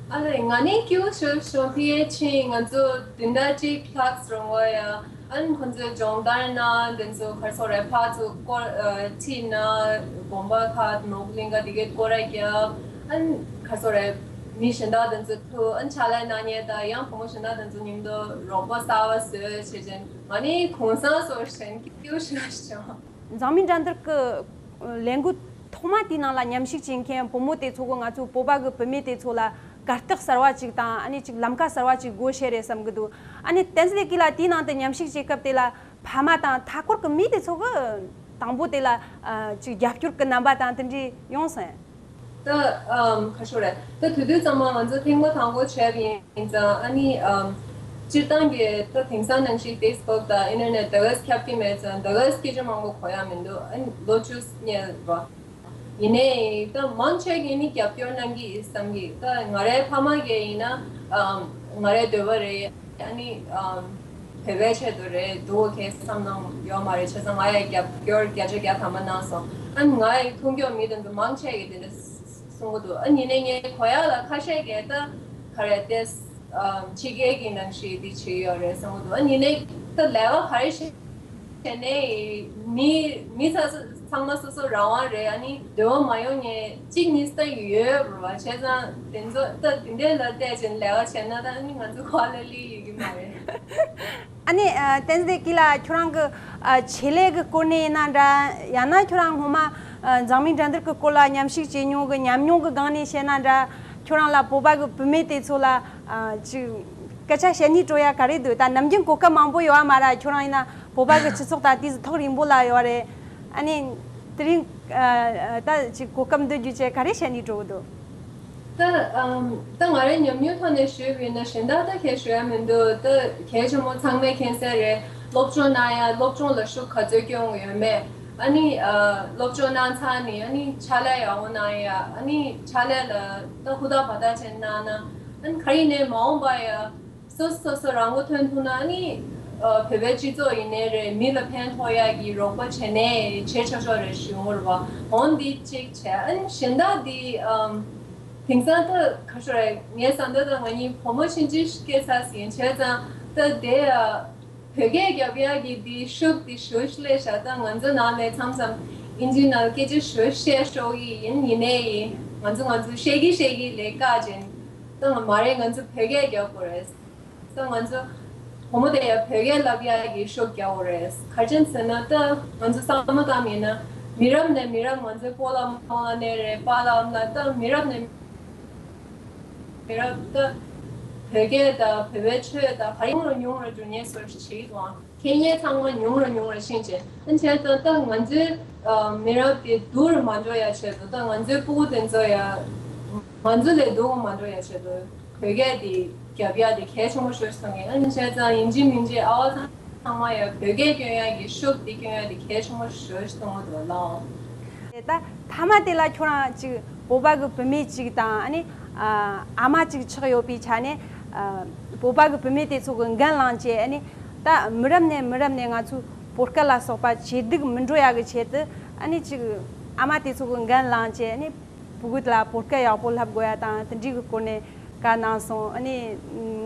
ཨ་ལས་ང་ནི་སྐྱིད་པོ་ཞེ་པོ་བྱུང་། དེ་ཡས་ཕྱིན་ང་ཚོ་བདུན་ཕྲག་གཅིག་ལྷག་རིང་བ་ཡ། ཨ་ནི་ཁོང་ཚོས་སྦྱོང་བརྡར་གནང་། དེ་ཚོ་ག་རེ་ཟེར་དགོས་རེད། ཕར་ཚུར་སྐོར་ཨ་ཁྲིད་གནང་། དགོན་པ་ཁག་ནོར་བུ་གླིང་ཁ་དེ་གའི་སྐོར་ར་བརྒྱབ། ཨ་ནི་ག་རེ་ཟེར་དགོས་རེད། མི་གཞན་དག་དེ་ཚོ་ཐུག་ཨ་ནི་ཕྱག་ལས་གནང་མཁན་དང་ཡང་བུ་མོ་གཞན་དག་དེ་ཚོ་མཉམ་དུ་རོགས་པ་གསར་པ་བཟོས་བྱས་བྱས་ང་ནི་གུང་སེང་བཟོས་བྱས་སྐྱིད་པོ་ཞེ་པོ་བྱུང་། མཛངས་མའི་འགྲན་བསྡུར་གྱི་ལས་འགུལ་ཐོག་མ་དེའི་ནང་ལ་མཉམ་ཞུགས་བྱེད་མཁན་བུ་མོ་དེ་ཚོ་གིས་ང་ཚོའི་བོད་པ་གི་བུད་མེད་དེ་ཚོ་ལ་གར་སྟེགས་གསར་བ་ཅིག་དང་། ཨ་ནི་ཅིག་ལམ་ཁ་གསར་བ་ཅིག་བགོ་བཤའ་རེད་བསམ་གྱི་འདུག་ཨ་ནི་བསྟན་འཛིན་སྐྱིད་ལགས་དེའི་ནང་དུ་མཉམ་ཞུགས་བྱེད་སྐབས་དེ་ལ་ཕ་མ་དང་མཐའ་འཁོར་གྱི་མི་དེ་ཚོ་གིས་དང་པོ་དེ་ལ་ཨ་ཅིག་རྒྱབ་སྐྱོར་གྱི་རྣམ་པ་དང་དེ་འདྲ་ཡོང་སོང་། ད་ཨམ་ག་རེ་ཞུ་དགོས་རེད། ད་དེ་དུས་ཙམ་པ་ང་ཚོ་ཐེངས་མ་དང་པོ་བྱས་པ་ཡིན་ཙང་ཨ་ནི་ཨམ་སྤྱིར་བཏང་གི་ད་དེང་སང་ནང་བཞིན་ཕེ་སི་བུག་དང་ཨིན་ཊར་ནེཊ་དེ་ག་ཁྱབ་ཀྱི་མེད་ཙང་དེ་ག་སྐད་ཆ་མང་པོ་གོ་ཡ་མི་འདུག་ཨ་ནི་ལོ་བཅུ་ཉེ་བ། ཡིན་ནའི་ད་མང་ཆེ་གིས་ནི་རྒྱབ་སྐྱོར་གནང་གི་ཡིན་བསམ་གི། ད་ང་རའི་ཕ་མ་གིས་ཡིན་ན་ཨམ་ང་རའི་འདོད་པ་རེད། ཨ་ནི་ཨམ་བོད་པའི་ཆེད་དུ་རེད་འདུག་གས་བསམ་གནང་ཡོད་མ་རེད། བྱས་ཙང་ང་ཡང་རྒྱབ་སྐྱོར་བརྒྱ་ཆ་བརྒྱ་ཐམ་པ་གནང་སོང་། ཨ་ནི་ང་ཡི་མཐོང་ཕྱོགས་མི་དེ་ཚོ་མང་ཆེ་གིས་དེ་འདྲ་གསུང་གི་འདུག་ཨ་ནི་ཡིན་ནའི་ངས་གོ་ཡག་ལ་ཁ་ཤས་ཀྱིས་ད་ག་རེ་ཏེ་ཨམ་ཕྱི་རྒྱལ་གྱི་ནང་བཞིན་དེ་བྱེད་ཀྱི་ཡོད་རེད་བསམ་གི་འདུག་ཨ་ནི་ཡིན་ནའི་ད་ལས་ཀ་ག་རེ་བྱས་བྱས་ནའི་མི་མི་ཚ་ཚང་མ་སོ་སོ་རང་དབང་རེད། ཨ་ནི་འདོད་པ་མ་ཡོང་མཁན་གཅིག་གཉིས་ད་ཡོད་རེད་བ། བྱས་ཙང་དེ་ཚོ་ད་དེ་འདྲའི་ལ་བལྟས་བྱས་ལས་ཀ་བྱས་ན་ད་ཨ་ནི་ང་ཚོ་གོ་ལ་ལི་ཡོད་ཀྱི་མ་རེད། ཨ་ནི་ཨ་བསྟན་འཛིན་སྐྱིད་ལགས། ཁྱོད་རང་གི་ཨ་ཆེད་ལས་ཀྱི་སྐོར་ནས་ཡིན་ན་འདྲ། ཡང་ན་ཁྱོད་རང་སྔོན་མ་ཨ་མཛངས་མའི་འགྲན་བསྡུར་གྱི་སྐོར་ལ་མཉམ་ཞུགས་བྱེད་མྱོང་གི་ཉམས་མྱོང་གི་སྒང་ནས་བཤད་ན་འདྲ། ཁྱོད་རང་ལ་བོད་པ་གི་བུད་མེད་དེ་ཚོ་ལ་ཨ་ཅིག་སྐད་ཆ་བཤད་སྙིང་བྲོ་ཡ་ག་རེ་འདུག་ད་ནམ་རྒྱུན་གོ་སྐབས་མང་པོ་ཡོད་པ་མ་རེད། ཁྱོད་རང་ཡིན་ན་བོད་པ་གི་སྤྱི་ཚོགས་དང་དེ་ཚོ་ཐག་རིང་པོ་ལ་ཡོད་རེད། ཨ་ནི་དེ་རིང་ཨ་ད་ཅིག་གོ་སྐབས་འདི་བརྒྱུད་བྱས་ག་རེ་བཤད་སྙིང་བྲོ་གི་འདུག་ད་ཨམ་ད་ང་རའི་ཉམས་མྱོང་ཐོག་ནས་ཞུས་པ་ཡིན་ན་གཞན་དག་ད་གས་ཞུ་ཡ་མི་འདུག་ད་གལ་ཆེན་པོ་ཚང་མས་མཁྱེན་གསལ་རེད། སློབ་སྦྱོང་གནང་ཡ་སློབ་སྦྱོང་ལ་ཤུགས་ག་ཚོད་སྐྱོན་ཡོད་མེད། ཨ་ནི་ཨ་སློབ་སྦྱོང་གནང་ཚར་ནས་ཨ་ནི་ཕྱག་ལས་ཡག་པོ་གནང་ཡ། ཨ་ནི་ཕྱག་ལས་ལ་ད་ཧུར་ཐག་བ་ཐག་བྱས་གནང་ན་ཨ་ནི་ག་ཡིན་ནའི་མ་འོངས་པ་ཡ་སོ་སོ་སོ་རང་མགོ་ཐོན་ཐུབ་ན་ཨ་ནི་ཨ་བོད་པའི་སྤྱི་ཚོགས་ཡིན་ནའི་རེད། མི་ལ་ཕན་ཐོགས་ཡ་གི་རོགས་པ་བྱས་ནའི་བྱེད་ཆོག་ཆོག་རེད་ཞུ་འོང་རེད་བ། འོང་འདི་གཅིག་བྱས། ཨ་ནི་གཞན་དག་འདི་ཨམ་དེང་སང་ད་ག་ཞུ་རེད། ངའི་བསམ་ཚུལ་ད་ང་གཉིས་བུ་མོ་ཕྱིན་ཅི་སྐྱེས་ཚར་ཟིན་བྱས་ཙང་ད་དེ་ཡ་བོད་སྐད་རྒྱབ་ཡག་གི་འདི་ཤུགས་འདི་ཞུ་སླེབས་ཤག་ད་ང་ཚོ་ནང་ནས་མཚམས་མཚམས་ཨིན་ཇི་ནང་སྐད་ཆ་ཞུ་བཤད་ཤོག་གི་ཡིན། ཡིན་ནའི་ཡིན་ང་ཚོ་ང་ཚོ་བཤད་ཀྱི་བཤད་ཀྱི་ལས་བཀག་ཅན་ད་ང་མ་རེད། ང་ཚོ་བོད་སྐད་རྒྱབ་དགོས་རེད། ད་ང་ཚོ་བུ་མོ་དེ་ཡང་བོད་སྐད་ལབ་ཡག་གི་ཤུགས་རྒྱག་དགོས་རེད། ག་རེ་བྱས་ཟེར་ན་ད་ང་ཚོ་བསམ་བློ་བཏང་ཡིན་ན་མི་རབས་ནས་མི་རབས་ང་ཚོའི་སྤོ་ལགས་རྨོ་ལགས་ནས་རེད། པཱ་ལགས་ཨ་མ་ལགས་ད་མི་རབས་ནས་མི་རབས་ད་བོད་སྐད་དང་བོད་པའི་ཆོས་དང་ག་རེ་ཉུང་རུ་ཉུང་རུ་འགྲོ་མཁན་བཟོ་ཞིག་བྱེད་ཀྱི་འདུག་མཁས་མཁན་ཚང་མ་ཉུང་རུ་ཉུང་རུ་ཕྱིན་བྱས། ཨ་བྱས་ཙང་ད་ང་ཚོའི་ཨ་མི་རབས་དེ་སྡུག་རུ་མ་འགྲོ་ཡ་ཆེད་དུ་ད་ང་ཚོའི་སྤུ་གུ་དེ་ཚོ་ཡ་ང་ཚོ་ལས་སྡུག་རུ་མ་འགྲོ་ཡ་ཆེད་དུ་བོད་སྐད་དེ་རྒྱབ་ཡ་དེ་གལ་ཆེན་པོ་ཤོས་སུ་མཐོང་ངེས། ཨ་བྱས་ཙང་ཡིན་གཅིག་མིན་གཅིག་ཨ་བ་ཚང་ ཚང་མ་ཡང་བོད་སྐད་སྐྱོན་ཡག་གི་ཤུགས་འདི་སྐྱོན་ཡག་འདི་གལ་ཆེན་པོ་ཞེ་པོ་ཞིག་མཐོང་གི་འདུག་ལགས། དེ་ད་མཐའ་མ་དེ་ལ་ཁྱོད་རང་ཅིག་བོད་པ་གི་བུད་མེད་ཅིག་དང་ཨ་ནི་ཨ་ཨ་མ་ཅིག་ཆགས་ཡོད་པའི་ཆ་ནས། ཨ་བོད་པ་གི་བུད་མེད་དེ་ཚོ་གི་འགན་བླངས་བྱས། ཨ་ནི་ད་མི་རབས་ནས་མི་རབས་ནས་ང་ཚོའི་བོད་སྐད་ལ་སོགས་པ་ཇེ་སྡུག་མི་འགྲོ་ཡག་གི་ཆེད་དུ། ཨ་ནི་ཅིག་ཨ་མ་དེ་ཚོ་གི་འགན་བླངས་བྱས། ཨ་ནི་བུ་གུ་ལ་བོད་སྐད་ཡག་པོ་བསླབ་དགོས་ཡ་དང་དེ་འདྲའི་གི་སྐོར་ནས་བཀའ་གནང་སོང་། ཨ་ནི་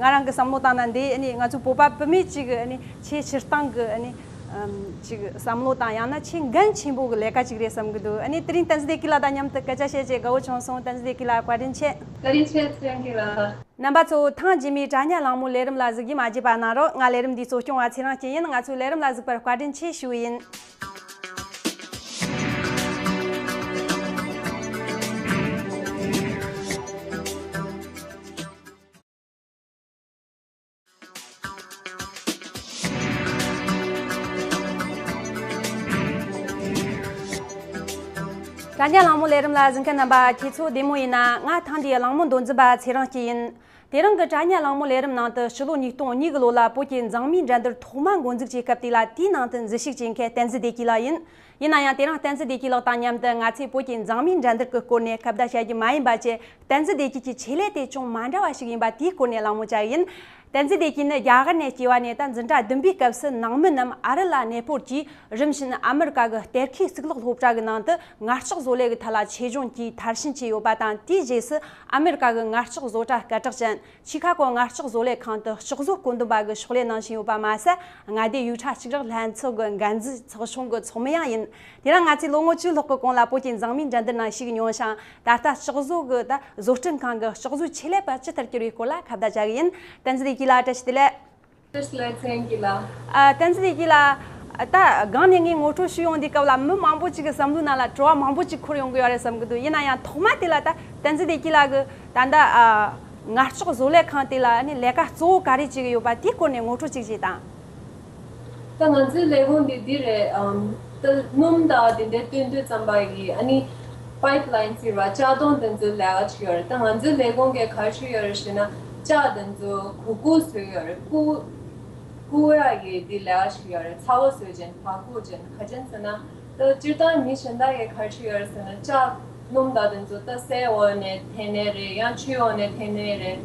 ང་རང་གི་བསམ་བློ་བཏང་ན་འདི་ཨ་ནི་ང་ཚོ་བོད་པ་བུད་མེད་ཅིག་གི་ཨ་ནི་ཆེས་སྤྱིར་བཏང་གི་ཨ་ནི་ཨམ་ཅིག་བསམ་བློ་དང་ཡང་ན་ཆེས་འགན་ཆེན་པོ་གི་ལས་ཀ་ཅིག་རེད་བསམ་གི་འདུག་ཨ་ནི་དེ་རིང་བསྟན་འཛིན་བདེ་སྐྱིད་ལགས་དང་མཉམ་དུ་སྐད་ཆ་བཤད་ཅེས་དགའ་བོ་བྱུང་སོང་། བསྟན་འཛིན་བདེ་སྐྱིད་ལགས་བཀའ་དྲིན་ཆེ། བཀའ་དྲིན་ཆེ་བསྟན་འཛིན་ལགས། རྣམ་པ་ཚོ་ཐེངས་རྗེས་མའི་དྲ་བརྙན་གླེང་མོལ་ལས་རིམ་ལ་གཟིགས་རྒྱུ་མ་བརྗེད་པ་གནང་རོགས། ང་ལས་རིམ་འདིའི་གཙོ་སྐྱོང་བ་ཚེ་རིང་སྐྱིད་ཡིན། ང་ཚོའི་ལས་རིམ་ལ་གཟིགས་པར་བཀའ་དྲིན་ཆེ་ཞུ་ཡིན། དྲ་རྒྱ་གླེང་མོལ་ལས་རིམ་ལ་གཟིགས་མཁན་རྣམ་པ་ཁྱེད་ཚོ་བདེ་མོ་ཡིན་ན། ང་ཐེངས་འདིའི་གླེང་མོལ་མདོ་འཛིན་པ་ཚེ་རིང་སྐྱིད་ཡིན། དེ་རིང་གི་དྲ་རྒྱ་གླེང་མོལ་ལས་རིམ་ནང་དུ་ཕྱི་ལོ་ཉིས་སྟོང་གཉིས་གི་ལོ་ལ་བོད་ཀྱི་མཛངས་མིའི་འགྲན་བསྡུར་ཐོག་མ་འགོ་འཛུགས་བྱས་སྐབས་དེ་ལ་དེའི་ནང་དུ་འཛུལ་ཞུགས་བྱེད་མཁན་བསྟན་འཛིན་བདེ་སྐྱིད་ལགས་ཡིན། ཡིན་ན་ཡང་དེ་རིང་བསྟན་འཛིན་བདེ་སྐྱིད་ལགས་དང་མཉམ་དུ་ང་ཚོས་བོད་ཀྱི་མཛངས་མིའི་འགྲན་བསྡུར་གྱི་སྐོར་ནས་ཁ་བརྡ་བྱ་རྒྱུ་མ་ཡིན་པ་བྱས། བསྟན་འཛིན་བདེ་སྐྱིད་ཀྱི་ཆེད་ལས་དེ་ཅུང་མ་འདྲ་བ་ཞིག་ཡིན་པ་དེའི་སྐོར་ནས་གླེང་མོལ་བྱ་གི་ཡིན། བསྟན་འཛིན་བདེ་སྐྱིད་ནི་རྒྱ་གར་ནས་སྐྱེས་པ་ནས་ད་འཛིན་གྲྭ་བདུན་པའི་སྐབས་སུ་ནང་མི་རྣམས་ཨ་རི་ལ་གནས་སྤོར་གྱིས། རིམ་བཞིན་ཨ་མི་རི་ཀ་གི་གཏེར་ཁའི་གཙུག་ལག་སློབ་གྲྭ་གི་ནང་དུ་ངར་ལྕགས་བཟོ་ལས་ཀྱི་ཐད་ལ་ཆེད་སྦྱོང་གིས་མཐར་ཕྱིན་བྱས་ཡོད་པ་དང་། དེའི་རྗེས་སུ་ཨ་མི་རི་ཀ་གི་ངར་ལྕགས་བཟོ་གྲྭ་སྐད་གྲགས་ཅན་ཆི་ཁ་གོ་ངར་ལྕགས་བཟོ་ལས་ཁང་དུ་ལྕགས་བཟོ་བཀོད་འདོམས་པ་གི་ཕྱག་ལས་གནང་བཞིན་ཡོད་པ་མ་ཟད། མངའ་སྡེ་ཡུལ་གྲུ་གཅིག་རག་ལྷན་ཚོགས་ཀྱི་འགན་འཛིན་ཚོགས་ཆུང་གི་ཚོགས་མི་ཡང་ཡིན། དེ་རིང་ང་ཚོས་ལོ་ངོ་བཅུ་ལྷག་གི་གོང་ལ་བོད་ཀྱི་མཛངས་མིའི་འགྲན་བསྡུར་ནང་ཞུགས་མྱོང་ཞིང་། ད་ལྟ་ལྕགས་བཟོ་གི་ད་བཟོ་སྐྲུན་ཁང་གི་ལྕགས་བཟོའི་ཆེད་ལས་པ་ཇི་ལྟར་གྱུར་བའི་སྐོར་ལ་ཁ་བརྡ་བྱ་གི་ཡིན། བསྟན་འཛིན་བདེ་སྐྱིད་ལགས་བཀྲ་ཤིས་བདེ་ལེགས། བཀྲ་ཤིས་བདེ་ལེགས་ཚེ་རིང་སྐྱིད་ལགས། ཨ་བསྟན་འཛིན་བདེ་སྐྱིད་ལགས། ད་སྒང་ནས་ངས་ངོ་སྤྲོད་ཞུ་ཡོང་དུས་སྐབས་ལ་མི་མང་པོ་ཅིག་གི་བསམ་བློའི་ནང་ལ་དྲི་བ་མང་པོ་ཅིག་འཁོར་ཡོང་གི་ཡོད་རེད་བསམ་གི་འདུག་ཡིན་ན་ཡང་ཐོག་མ་དེ་ལ་ད་བསྟན་འཛིན་བདེ་སྐྱིད་ལགས་ཀྱི་ད་ལྟ་ཨ་ངར་ལྕགས་བཟོ་ལས་ཁང་དེ་ལ་ནི་ལས་ཀ་གཙོ་བོ་ག་རེ་བྱེད་ཀྱི་ཡོད་པ་དེའི་སྐོར་ནས་ངོ་སྤྲོད་ཅིག་བྱེད་དང་། ད་ང་ཚོའི་ལས་ཁུངས་འདི་འདི་རེད། ཨམ། ད་སྣུམ་དང་དེ་འདྲའི་བཏོན་དུས་ཙམ་པ་གི་ཨ་ནི་པའིབ་ལའིན་ཟེར་བ་ལྕགས་དོང་དེ་ཚོའི་ལས་ཀ་བྱེད་ཀྱི་ཡོད་རེད། ད་ང་ཚོའི་ལས་ཁུངས་ཀྱིས་ག་རེ་བྱེད་ཀྱི་ཡོད་རེད་ཞེ་ན། ལྕགས་དེ་ཚོ་གུག་གུག་བཟོས་ཀྱི་ཡོད་རེད། གུག་གུག་ཡག་གི་འདི་ལས་ཀ་བྱེད་ཀྱི་ཡོད་རེད། ཚ་བོ་བཟོས་ཅན་བག་ཁུག་ཅན་ག་ཅན་ཟེར་ན། ད་སྤྱིར་བཏང་མི་གཞན་དག་གིས་ག་རེ་བྱེད་ཀྱི་ཡོད་རེད་ཟེར་ན། ལྕགས་སྣུམ་དང་དེ་ཚོ་ད་སའི་འོག་ནས་འཐེན་ནའི་རེད། ཡང་ཆུའི་འོག་ནས་འཐེན་ནའི་རེད།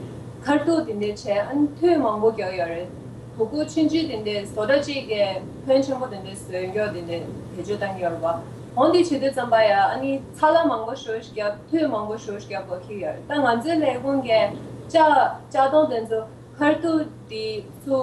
ཁར་ཐུག་དེ་འདྲས་བྱས། ཨ་ནི་འཐུས་མང་པོ་རྒྱག་ཡོད་རེད། གུག་གུག་ཆུང་ཆུང་དེ་འདྲས་བཟོ་གྲྭ་གཅིག་གིས་ཕོན་ཆེན་པོ་དེ་འདྲས་བཟོས་མགྱོགས་དེ་འདྲས་བེད་སྤྱོད་བཏང་གི་ཡོད་རེད་པ། འོན་ཏེ་བྱེད་དུས་ཙམ་པ་ཡ་ཨ་ནི་ཚ་ལ་མང་པོ་ཞེ་པོ་ཞིག་བརྒྱབ། འཐུས་མང་པོ་ཞེ་པོ་ཞིག་བརྒྱབ་དགོས་ཀྱི་ཡོད་རེད། ད་ང་ཚོའི་ལས་ཁུངས་ཀྱིས་ལྕགས་ལྕགས་དོང་དེ་ཚོ་ཁར་ཐུག་དེ་ཚོ་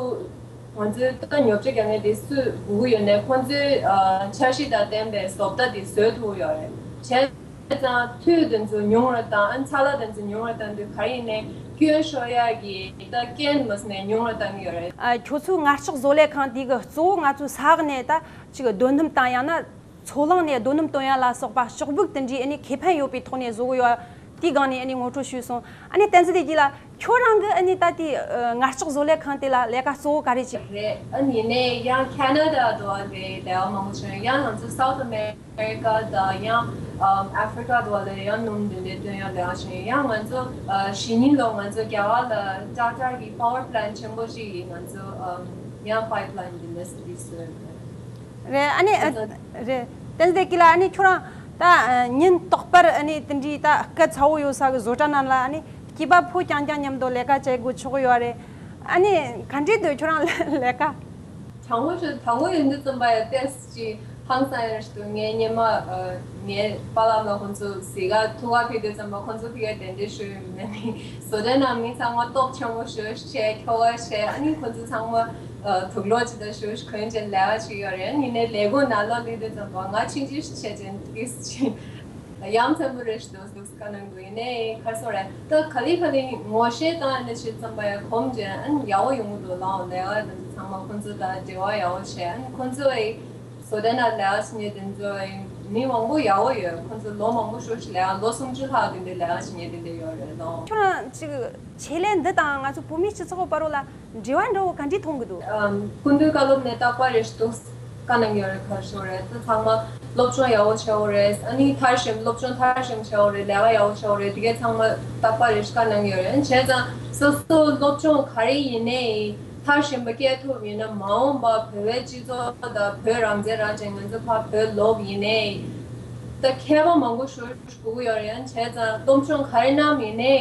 ང་ཚོའི་ད་ཉོ་ཆ་རྒྱག་མཁན་དེ་སུ་དགོས་ཀྱི་ཡོད་ནའི་ཁོང་ཚོའི་ཨ་འཆར་གཞི་དང་ལྡན་པའི་བཟོ་ལྟ་དེ་བཟོས་ཐུབ་ཀྱི་ཡོད་རེད། བྱས་ཙང་འཐུས་དེ་ཚོ་ཉུང་རུ་བཏང་། ཨ་ནི་ཚ་ལ་དེ་ཚོ་ཉུང་རུ་བཏང་དུས་ག་རེ་ཡིན་ནའི་སྐྱོན་ཤོར་ཡག་གི་ད་རྐྱེན་མ་ཟིན་ནའི་ཉུང་རུ་བཏང་གི་ཡོད་རེད། ཨ་ཁྱོད་ཚོའི་ངར་ལྕགས་བཟོ་ལས་ཁང་དེ་གི་གཙོ་བོ་ང་ཚོའི་ས་འོག་ནས་ད་ཅིག་རྡོ་སྣུམ་དང་ཡང་ན་མཚོ་གླང་ནས་རྡོ་སྣུམ་བཏོན་ཡ་ལ་སོགས་པ་ལྕགས་སྦུག་དེ་འདྲའི་ཨ་ནི་ཁེ་ཕན་ཡོད་པའི་ཐོག་ནས་བཟོ་གི་ཡོད། དེའི་སྒང་ནས་ཨ་ནི་ངོ་སྤྲོད་ཞུས་སོང་། ཨ་ནི་བསྟན་འཛིན་བདེ་སྐྱིད་ལགས། ཁྱོད་རང་གི་ཨ་ནི་ད་ལྟའི་ཨ་ངར་ལྕགས་བཟོ་ལས་ཁང་དེ་ལ་ལས་ཀ་གཙོ་བོ་ག་རེ་བྱེད། རེད། ཨ་ནི་ཡིན་ནའི་ཡང་ཁེ་ན་ཌ་དུ་ལ་ལས་ཀ་མང་པོ་བྱུང་། ཡང་ང་ཚོ་སའུ་ཐི་ཨ་མེ་རི་ཀ་དང་ཡང་ཨ་ཨ་ཧྥི་རི་ཀ་དུ་ལ་ཡང་སྣུམ་དེ་འདྲའི་བཏོན་ཡག་ལས་ཀ་བྱུང་། ཡང་ང་ཚོ་ཨ་གཞེས་ནིང་ལོ་ང་ཚོ་རྒྱ་གར་ལ་ཊ་ཊ་གི་པ་ཝར་པ་ལན་ཊི་ཆེན་པོ་ཞིག་ཡིན། ང་ཚོ་ཨ་ཡང་པའིབ་ལའིན་དེ་འདྲ་སི་ཊི་བཟོས་ཡོད། རེད། ཨ་ནི་ཨ་རེད། བསྟན་འཛིན་བདེ་སྐྱིད་ལགས། ཨ་ནི་ཁྱོད་རང་ད་ཨ་ཉིན་རྟག་པར་ཨ་ནི་དེ་འདྲའི་ད་སྐད་ཚ་བོ་ཡོད་ས་གི་བཟོ་གྲྭ་ནང་ལ་ཨ་ནི་སྐྱེས་པ་ཕོ་རྐྱང་རྐྱང་མཉམ་དུ་ལས་ཀ་བྱེད་དགོས་ཆོག་གི་ཡོད་རེད། ཨ་ནི་ག་འདྲས་འདུག་ཁྱོད་རང་ལས་ཀ། དྲང་པོ་ཞུ། དང་པོ་ཡིན་དུས་ཙམ་པ་ཡ་ཏོག་ཙམ་ཅིག་ཧང་སང་ཡོད་རེད་འདུག་ངའི་སྔོན་མ་ཨ་ངའི་པཱ་ལགས་ལ་ཁོང་ཚོ་གཟིགས་ག་ཐུག་ག་ཕེབས་དུས་ཙམ་པ་ཁོང་ཚོ་ཕ་གིར་གདན་འདྲེན་ཞུས་ཡོད་མེད་ནི། བཟོ་གྲྭ་ནང་མི་ཚང་མ་སྟོབས་ཆེན་པོ་ཞེ་པོ་བྱས། ཁྱོ་ག་བྱས། ཨ་ནི་ཁོང་ཚོ་ཚང་མ་ཨ་དུག་ལོག་ཅིག་དང་ཞེ་པོ་གོན་བྱས་ལས་ཀ་བྱེད་ཀྱི་ཡོད་རེད། ཡིན་ནའི་ལས་ཁུངས་ནང་ལོགས་སླེབས་དུས་ཙམ་པ་ང་ཆུང་ཆུང་བྱས་བྱས་ཏོག་ཙམ་ཅིག་ཡ་མཚན་པོ་རེད་ཞུ་འདུག་བཀའ་གནང་འདུག་ཡིན་ནའི་ག་རེ་ཟེར་དགོས་རེད། ད་ག་ལེ་ག་ལེ་ངོ་ཤེས་བཏང་ཡ་ནས་བྱས་ཙམ་པ་ཡ་གོམས་བྱས། ཨ་ནི་ཡག་པོ་ཡོང་གི་འདུག་ལགས། ལས་ཀ་དེ་ཚོ་ཚང་མ་ཁོང་ཚོ་དང་འབྲེལ་བ་ཡག་པོ་བྱས། ཨ་ནི་ཁོང་ཚོ་ཡི་བཟོ་ལྟ་ནང་ལས་ཀ་བྱེད་མཁན་དེ་ཚོ་ཡི་མི་མང་པོ་ཡག་པོ་ཡོད། ཁོང་ཚོ་ལོ་མང་པོ་ཞེ་པོ་ཞིག་ལས་ཀ་ལོ་སུམ་ཅུ་ལྷག་དེ་འདྲའི་ལས་ཀ་བྱེད་མཁན་དེ་འདྲ་ཡོད་རེད་ལགས། ཁྱོད་རང་ཅིག་ཆེད་ལས་འདི་དང་ང་ཚོ་བོད་མིའི་སྤྱི་ཚོགས་བར་ལ་འབྲེལ་བ་འདྲ་བོ་ག་འདྲས་མཐོང་གི་འདུག་ཨམ། སྐུ་མདུན་བཀའ་སློབ་ནས་རྟག་པར་རེ་ཞིག་ཏུ་བཀའ་གནང་ཡོད་རེད། ག་རེ་ཞུ་རེད། ད་ཚང་མ་སློབ་སྦྱོང་ཡག་པོ་བྱེད་དགོས་རེད། ཨ་ནི་མཐར་ཕྱིན་སློབ་སྦྱོང་མཐར་ཕྱིན་བྱེད་དགོས་རེད། ལས་ཀ་ཡག་པོ་བྱེད་དགོས་རེད། དེ་གས་ཚང་མ་རྟག་པར་རེ་ཞིག་བཀའ་གནང་ཡོད་རེད། བྱས་ཙང་སོ་སོ་སློབ་སྦྱོང་ག་རེ་ཡིན་ནའི་ མཐར་ཕྱིན་པ་སྐྱེལ་ཐུབ་ཡིན་ན། མ་འོངས་པ་བོད་པའི་སྤྱི་ཚོགས་དང་བོད་རང་བཙན་རག་ཅིང་ང་ཚོ་ཕར་བོད་ལོག་ཡིན་ནའི་ད་མཁས་པ་མང་པོ་ཞིག་དགོས་ཀྱི་ཡོད་རེད། ཡང་བྱས་ཙང་སློབ་སྦྱོང་ག་རེ་གནང་ཡིན་ནའི་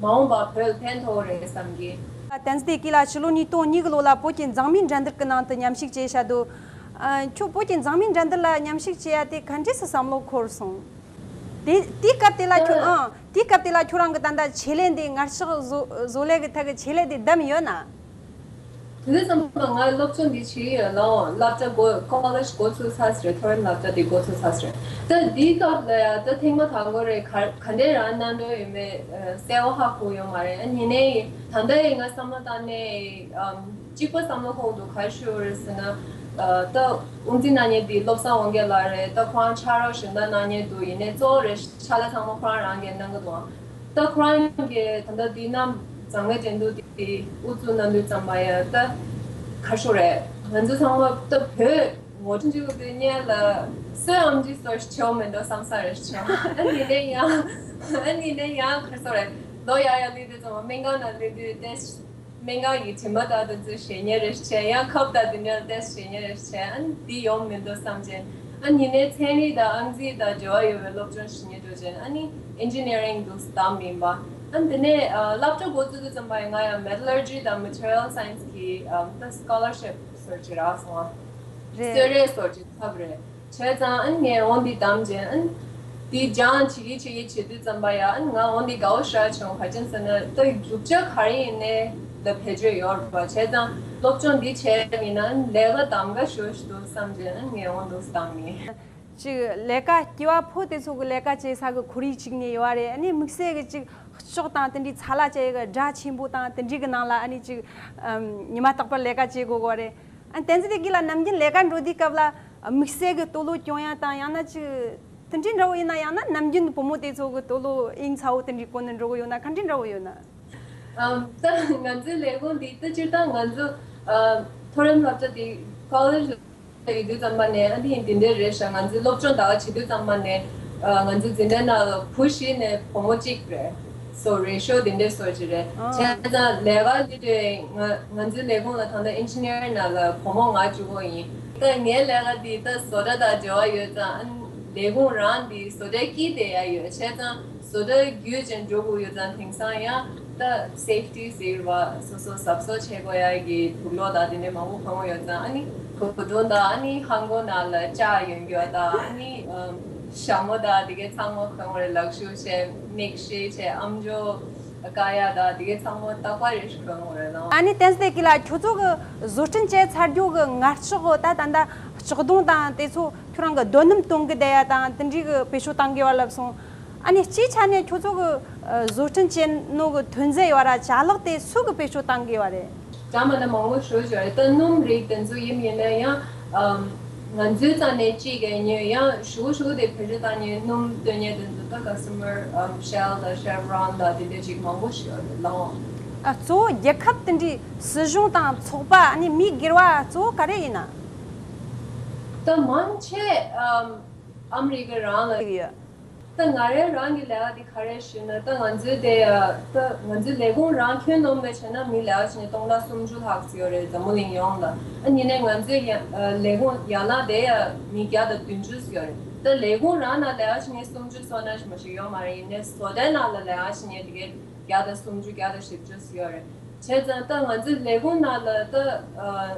མ་འོངས་པ་བོད་ཕན་ཐོགས་རེད་བསམ་གི། བསྟན་འཛིན་བདེ་སྐྱིད་ལགས་ཕྱི་ལོ་ཉིས་སྟོང་གཉིས་ཀྱི་ལོ་ལ་བོད་ཀྱི་མཛངས་མི་འགྲན་བསྡུར་གྱི་ནང་དུ་མཉམ་ཞུགས་བྱས་བཞག་འདུག་ཁྱོད་བོད་ཀྱི་མཛངས་མི་འགྲན་བསྡུར་ལ་མཉམ་ཞུགས་བྱེད་ཡ་དེ་ག་འདྲས་སུ་བསམ་བློ་འཁོར་སོང་། དེ་དེའི་སྐབས་དེ་ལ་ཁྱོད་ཨང་དེའི་སྐབས་དེ་ལ་ཁྱོད་རང་གི་ད་ལྟ་ཆེད་ལས་འདི་ངར་ལྕགས་བཟོ་བཟོ་ལས་ཀྱི་ཐད་ཀྱི་ཆེད་ལས་དེ་བདམས་ཡོད་ན། དེ་དུས་ཙམ་པ་ང་སློབ་སྦྱོང་འདི་བྱེད་ཀྱི་ཡོད་ལ། འོ་སློབ་གྲྭ་འགོ་ཀོ་ལེཇ་འགོ་ཚུགས་ཚར་རེད། མཐོ་རིམ་སློབ་གྲྭ་འདི་འགོ་ཚུགས་ཚར་རེད། ད་འདིའི་སྐབས་ལ་ཡ་ད་ཐེངས་མ་དང་པོ་རེད། ག་ག་འདྲས་རང་གནང་འདོད་ཡོད་མེད་གསལ་བོ་ཧ་གོ་ཡོད་མ་རེད། ཨ་ཡིན་ནའི་ད་ལྟ་ཡི་ང་བསམ་བློ་བཏང་ནས་གཅིག་པ་བསམ་བློ་འཁོར་འདུག་ག་རེ་ཞུ་རེད་ཟེར་ན། ད་དབུ་འཛིན་གནང་མཁན་འདི་བློ་བཟང་དབང་རྒྱལ་ལགས་རེད། ད་ཁོ་རང་ཕྱག་རོགས་གཞན་དག་གནང་མཁན་འདུག་ཡིན་ནའི་གཙོ་བོ་རེད། ཕྱག་ལས་ཚང་མ་ཁོ་རང་རང་གིས་གནང་གི་འདུག་ད་ཁོ་རང་གིས་ད་ལྟ་འདི་ནམ་མཛངས་མའི་འགྲན་བསྡུར་འདི་དབུ་བཙུགས་གནང་དུས་ཙམ་པ་ཡ་ད་ག་རེ་ཞུ་རེད། ང་ཚོ་ཚང་མ་ད་བོད་ངོ་སྤྲོད་བྱེད་དུས་སྔོན་ལ་སོའི་ཨམ་ཆི་སོ་ཞིག་ཆེ་བོ་མེད་འགྲོ་བསམ་ས་རེད་ཆེ་བོ། ཨ་ནི་ནས་ཡང་ཨ་ནི་ནས་ཡང་ག་རེ་ཞུ་རེད། ལོ་ཡག་ཡག་སླེབས་དུས་ཙམ་པ་སྨན་ཁང་ནང་སླེབས་དུས་ཏེ། སྨན་ཁང་གི་དྲི་མ་དག་དེ་ཚོ་བཞེས་མཁན་རེ་བྱས། ཡང་ཁབ་དང་དེ་འདྲ་ཏོག་ཙམ་བཞེས་མཁན་རེ་བྱས། ཨ་ནི་འདི་ཡོང་མི་འདུག་བསམ་བྱས། ཨ་ནི་ཡིན་ནའི་ཚན་རིག་དང་ཨང་རྩིས་དང་འབྲེལ་བ་ཡོད་པའི་སློབ་སྦྱོང་བྱེད་མཁན་འགྲོ་བྱས། ཨ་ནི་ཨིན་ཇི་ནི་ཡ་རིང་འདུག་བདམས་ཡིན་པ། ཨ་ནི་དེ་ནས་ཨ་སློབ་གྲྭ་འགོ་བཙུགས་དུས་ཙམ་པ་ཡིན་ང་ཡང་མེ་ཊ་ལར་ཇི་དང་མེ་ཊི་རི་ཡལ་སའེན་སི་གི་ཨ་ད་སི་ཀོ་ལར་ཤིབ་སོར་ཅིག་རག་སོང་ཨ། རེད། གསོལ་རས་སོར་ཅིག་ཐོབ་རེད། བྱས་ཙང་ཨ་ནི་ངས་འོ་འདི་བདམས་རྗེས་ཨ་ནི་འདི་སྦྱང་བྱེད་ཀྱི་བྱེད་ཀྱི་བྱེད་དུས་ཙམ་པ་ཡ་ཨ་ནི་ང་འོ་འདི་དགའ་བོ་ཞེ་དྲག་བྱུང་། ག་ཅི་ཟེར་ན་ད་རྒྱུ་ཆ་ག་རེ་ཡིན་ནའི་ལ་བེད་སྤྱོད་ཡོད་རེད་པ། བྱས་ཙང་སློབ་སྦྱོང་འདི་བྱས་ཡིན་ན་ཨ་ནི་ལས་ཀ་གདམ་ག་ཞེ་པོ་ཞིག་འདུག་བསམ་རྗེས་ཨ་ནི་ངས་འོ་འདུག་བདམས་ཡིན། ཅིག་ལས་ཀ་སྐྱེ་བ་ཕོ་དེ་ཚོ་གི་ལས་ཀ་བྱེད་ས་གི་ཁོར་ཡུག་ཅིག་ནས་ཡོད་རེད། ཨ་ནི་དམིགས་བསལ་གི་ཅིག་ལྕགས་དང་དེ་འདྲའི་ཚ་ལ་ཅན་གི་སྒྲ་ཆེན་པོ་དང་དེ་འདྲའི་གི་ནང་ལ་ཨ་ནི་ཅིག་ཉི་མ་རྟག་པར་ལས་ཀ་བྱེད་དགོས་གི་རེད། ཨ་བསྟན་འཛིན་བདེ་སྐྱིད་ལགས་ནམ་རྒྱུན་ལས་ཀ་འགྲོ་དུས་སྐབས་ལ་དམིགས་བསལ་གྱི་སྟོད་ལྭ་གྱོན་ཡ་དང་ཡང་ན་ཅིག་དེ་འདྲའི་འདྲ་བོ་ཡིན་ན། ཡང་ན་ནམ་རྒྱུན་བུ་མོ་དེ་ཚོ་གི་སྟོད་ལྭ་དབྱིངས་ཚ་བོ་དེ་འདྲའི་གོན་ནས་འགྲོ་གི་ཡོད་ན་ག་འདྲའི་འདྲ་བོ་ཡོད་ན། ཨམ་ད་ང་ཚོའི་ལས་ཁུངས་འདི་ད་སྤྱིར་བཏང་ང་ཚོ་ཨ་མཐོ་རིམ་སློབ་གྲྭ་འདི་ཀོ་ལེཇ་ལ་ཡོད་དུས་ཙམ་པ་ནས་ཨ་འདི་འདི་འདྲའི་རེད་ཤག་ང་ཚོའི་སློབ་སྦྱོང་ད་ག་བྱེད་དུས་ཙམ་པ་ནས་ཨ་ང་ཚོའི་འཛིན་གྲྭའི་ནང་ལ་བུ་བཞི་ནས་བུ་མོ་གཅིག་རེད། སོ་རེ་ཤོ་དེ་འདྲས་བཟོ་གི་རེད། ཨང་། བྱས་ཙང་ལས་ཀ་དེ་དུས་ང་ང་ཚོའི་ལས་ཁུངས་ལ་ད་ལྟ་ཨིན་ཇི་ནི་ཡར་ནང་ལ་བུ་མོ་ང་གཅིག་པོ་ཡིན། ད་ངའི་ལས་ཀ་དེ་ད་བཟོ་གྲྭ་དང་འབྲེལ་བ་ཡོད་ཙང་ཨ་ནི་ལས་ཁུངས་རང་དེ་བཟོ་གྲྭའི་དཀྱིལ་དེ་ཡ་ཡོད། བྱས་ཙང་བཟོ་གྲྭ་བརྒྱུད་ཅིག་འགྲོ་དགོས་ཡོད་ཙང་དེང་སང་ཡང་ད་སེབ་ཊི་ཟེར་བ་སོ་སོ་གཟབ་གཟབ་བྱེད་དགོས་ཡ་གི་དུག་ལོག་དང་དེ་འདྲས་མང་པོ་གོན་དགོས་ཡོད་ཙང་ཨ་ནི་གོས་ཐུང་དང་ཨ་ནི་ལྷམ་གོག་ནང་ལ་ལྕགས་ཡོད་རྒྱུ་དང་ཨ་ནི་ཨམ་ཞྭ་མོ་དང་དེ་གའི་ཚང་མ་གོན་དགོས་རེད། ལག་ཤུབས་བྱས་མིག་ཤེལ་བྱས་ཨམ་ཅོག་དཀར་ཡག་དང་དེ་གའི་ཚང་མ་རྟག་པར་རེ་ཞིག་གོན་དགོས་རེད་ལ། ཨ་ནི་བསྟན་འཛིན་བདེ་སྐྱིད་ལགས་ཁྱོད་ཚོ་གི་བཟོ་སྐྲུན་བྱས་ཚར་རྒྱུ་གི་ངར་ལྕགས་གི་ད་ད་ད་ལྕགས་སྡོང་དང་དེ་ཚོ་ཁྱོད་རང་གི་རྡོ་སྣུམ་བཏོན་གི་བསྡད་ཡ་དང་དེ་འདྲའི་གི་བེད་སྤྱོད་བཏང་གི་ཡོད་ལབ་སོང་། ཨ་ནི་སྤྱིའི་ཆ་ནས་ཁྱོད་ཚོ་གི་བཟོ་སྐྲུན་བྱས་ནོ་གི་ཐོན་རྫས་ཡོད་ར་ཅ་ལག་དེ་སུ་གི་བེད་སྤྱོད་བཏང་གི་ཡོད་རེད། འདྲ་མི་འདྲ་མང་པོ་ཞེ་པོ་ཅིག་ཡོད་རེད། ད་སྣུམ་རིགས་དེ་ཚོ་ཡིན་ཡིན་ན་ཡང་ཨམ་ང་ཚོའི་རྩ་ནས་གཅིག་གི་ཉོས། ཡང་ཞུ་ཞུ་དེ་བེད་སྤྱོད་བཏང་ནས་སྣུམ་བཏོན་མཁན་དེ་ཚོ་ད་ཀ་སི་མར་ཨམ་ཤེལ་དང་ཤེབ་རོན་དང་དེ་འདྲ་ཅིག་མང་པོ་ཞིག་ཡོད་རེད་ལགས། ཨ་གཙོ་བོ་རྒྱལ་ཁབ་དེ་འདྲའི་སྲིད་གཞུང་དང་ཚོགས་པ་ཨ་ནི་མི་སྒེར་བ་གཙོ་བོ་ག་རེ་ཡིན་ན། ད་མང་ཆེ་ཨམ་ཨ་མི་རི་ཀ་རང་ལ་ཡོད། ད་ང་རའི་རང་གི་ལས་ཀ་དེ་ག་རེ་ཞུས་ན། ད་ང་ཚོའི་དེ་ཡ་ད་ང་ཚོའི་ལས་ཁུངས་རང་ཁྱོན་བསྡོམས་ནས་བྱས་ན་མི་ལས་ཀ་བྱེད་མཁན་སྟོང་ཕྲག་སུམ་ཅུ་ལྷག་ཙམ་ཡོད་རེད། འཛམ་བུ་གླིང་ཡོངས་ལ། ཨ་ཡིན་ནའི་ང་ཚོའི་ཡ་ལས་ཁུངས་ཡན་ལག་དེ་ཡ་མི་བརྒྱ་དང་བདུན་ཅུ་ཙམ་ཡོད་རེད། ད་ལས་ཁུངས་རང་ནང་ལས་ཀ་བྱེད་མཁན་སུམ་ཅུ་སོང་ན་ཞིག་མ་ཞིག་ཡོད་མ་རེད། ཡིན་ནའི་བཟོ་གྲྭའི་ནང་ལ་ལས་ཀ་བྱེད་མཁན་དེ་གའི་བརྒྱ་དང་སུམ་ཅུ་བརྒྱ་དང་བཞི་བཅུ་ཙམ་ཡོད་རེད། བྱས་ཙང་ད་ང་ཚོའི་ལས་ཁུངས་ནང་ལ་ད་ཨ་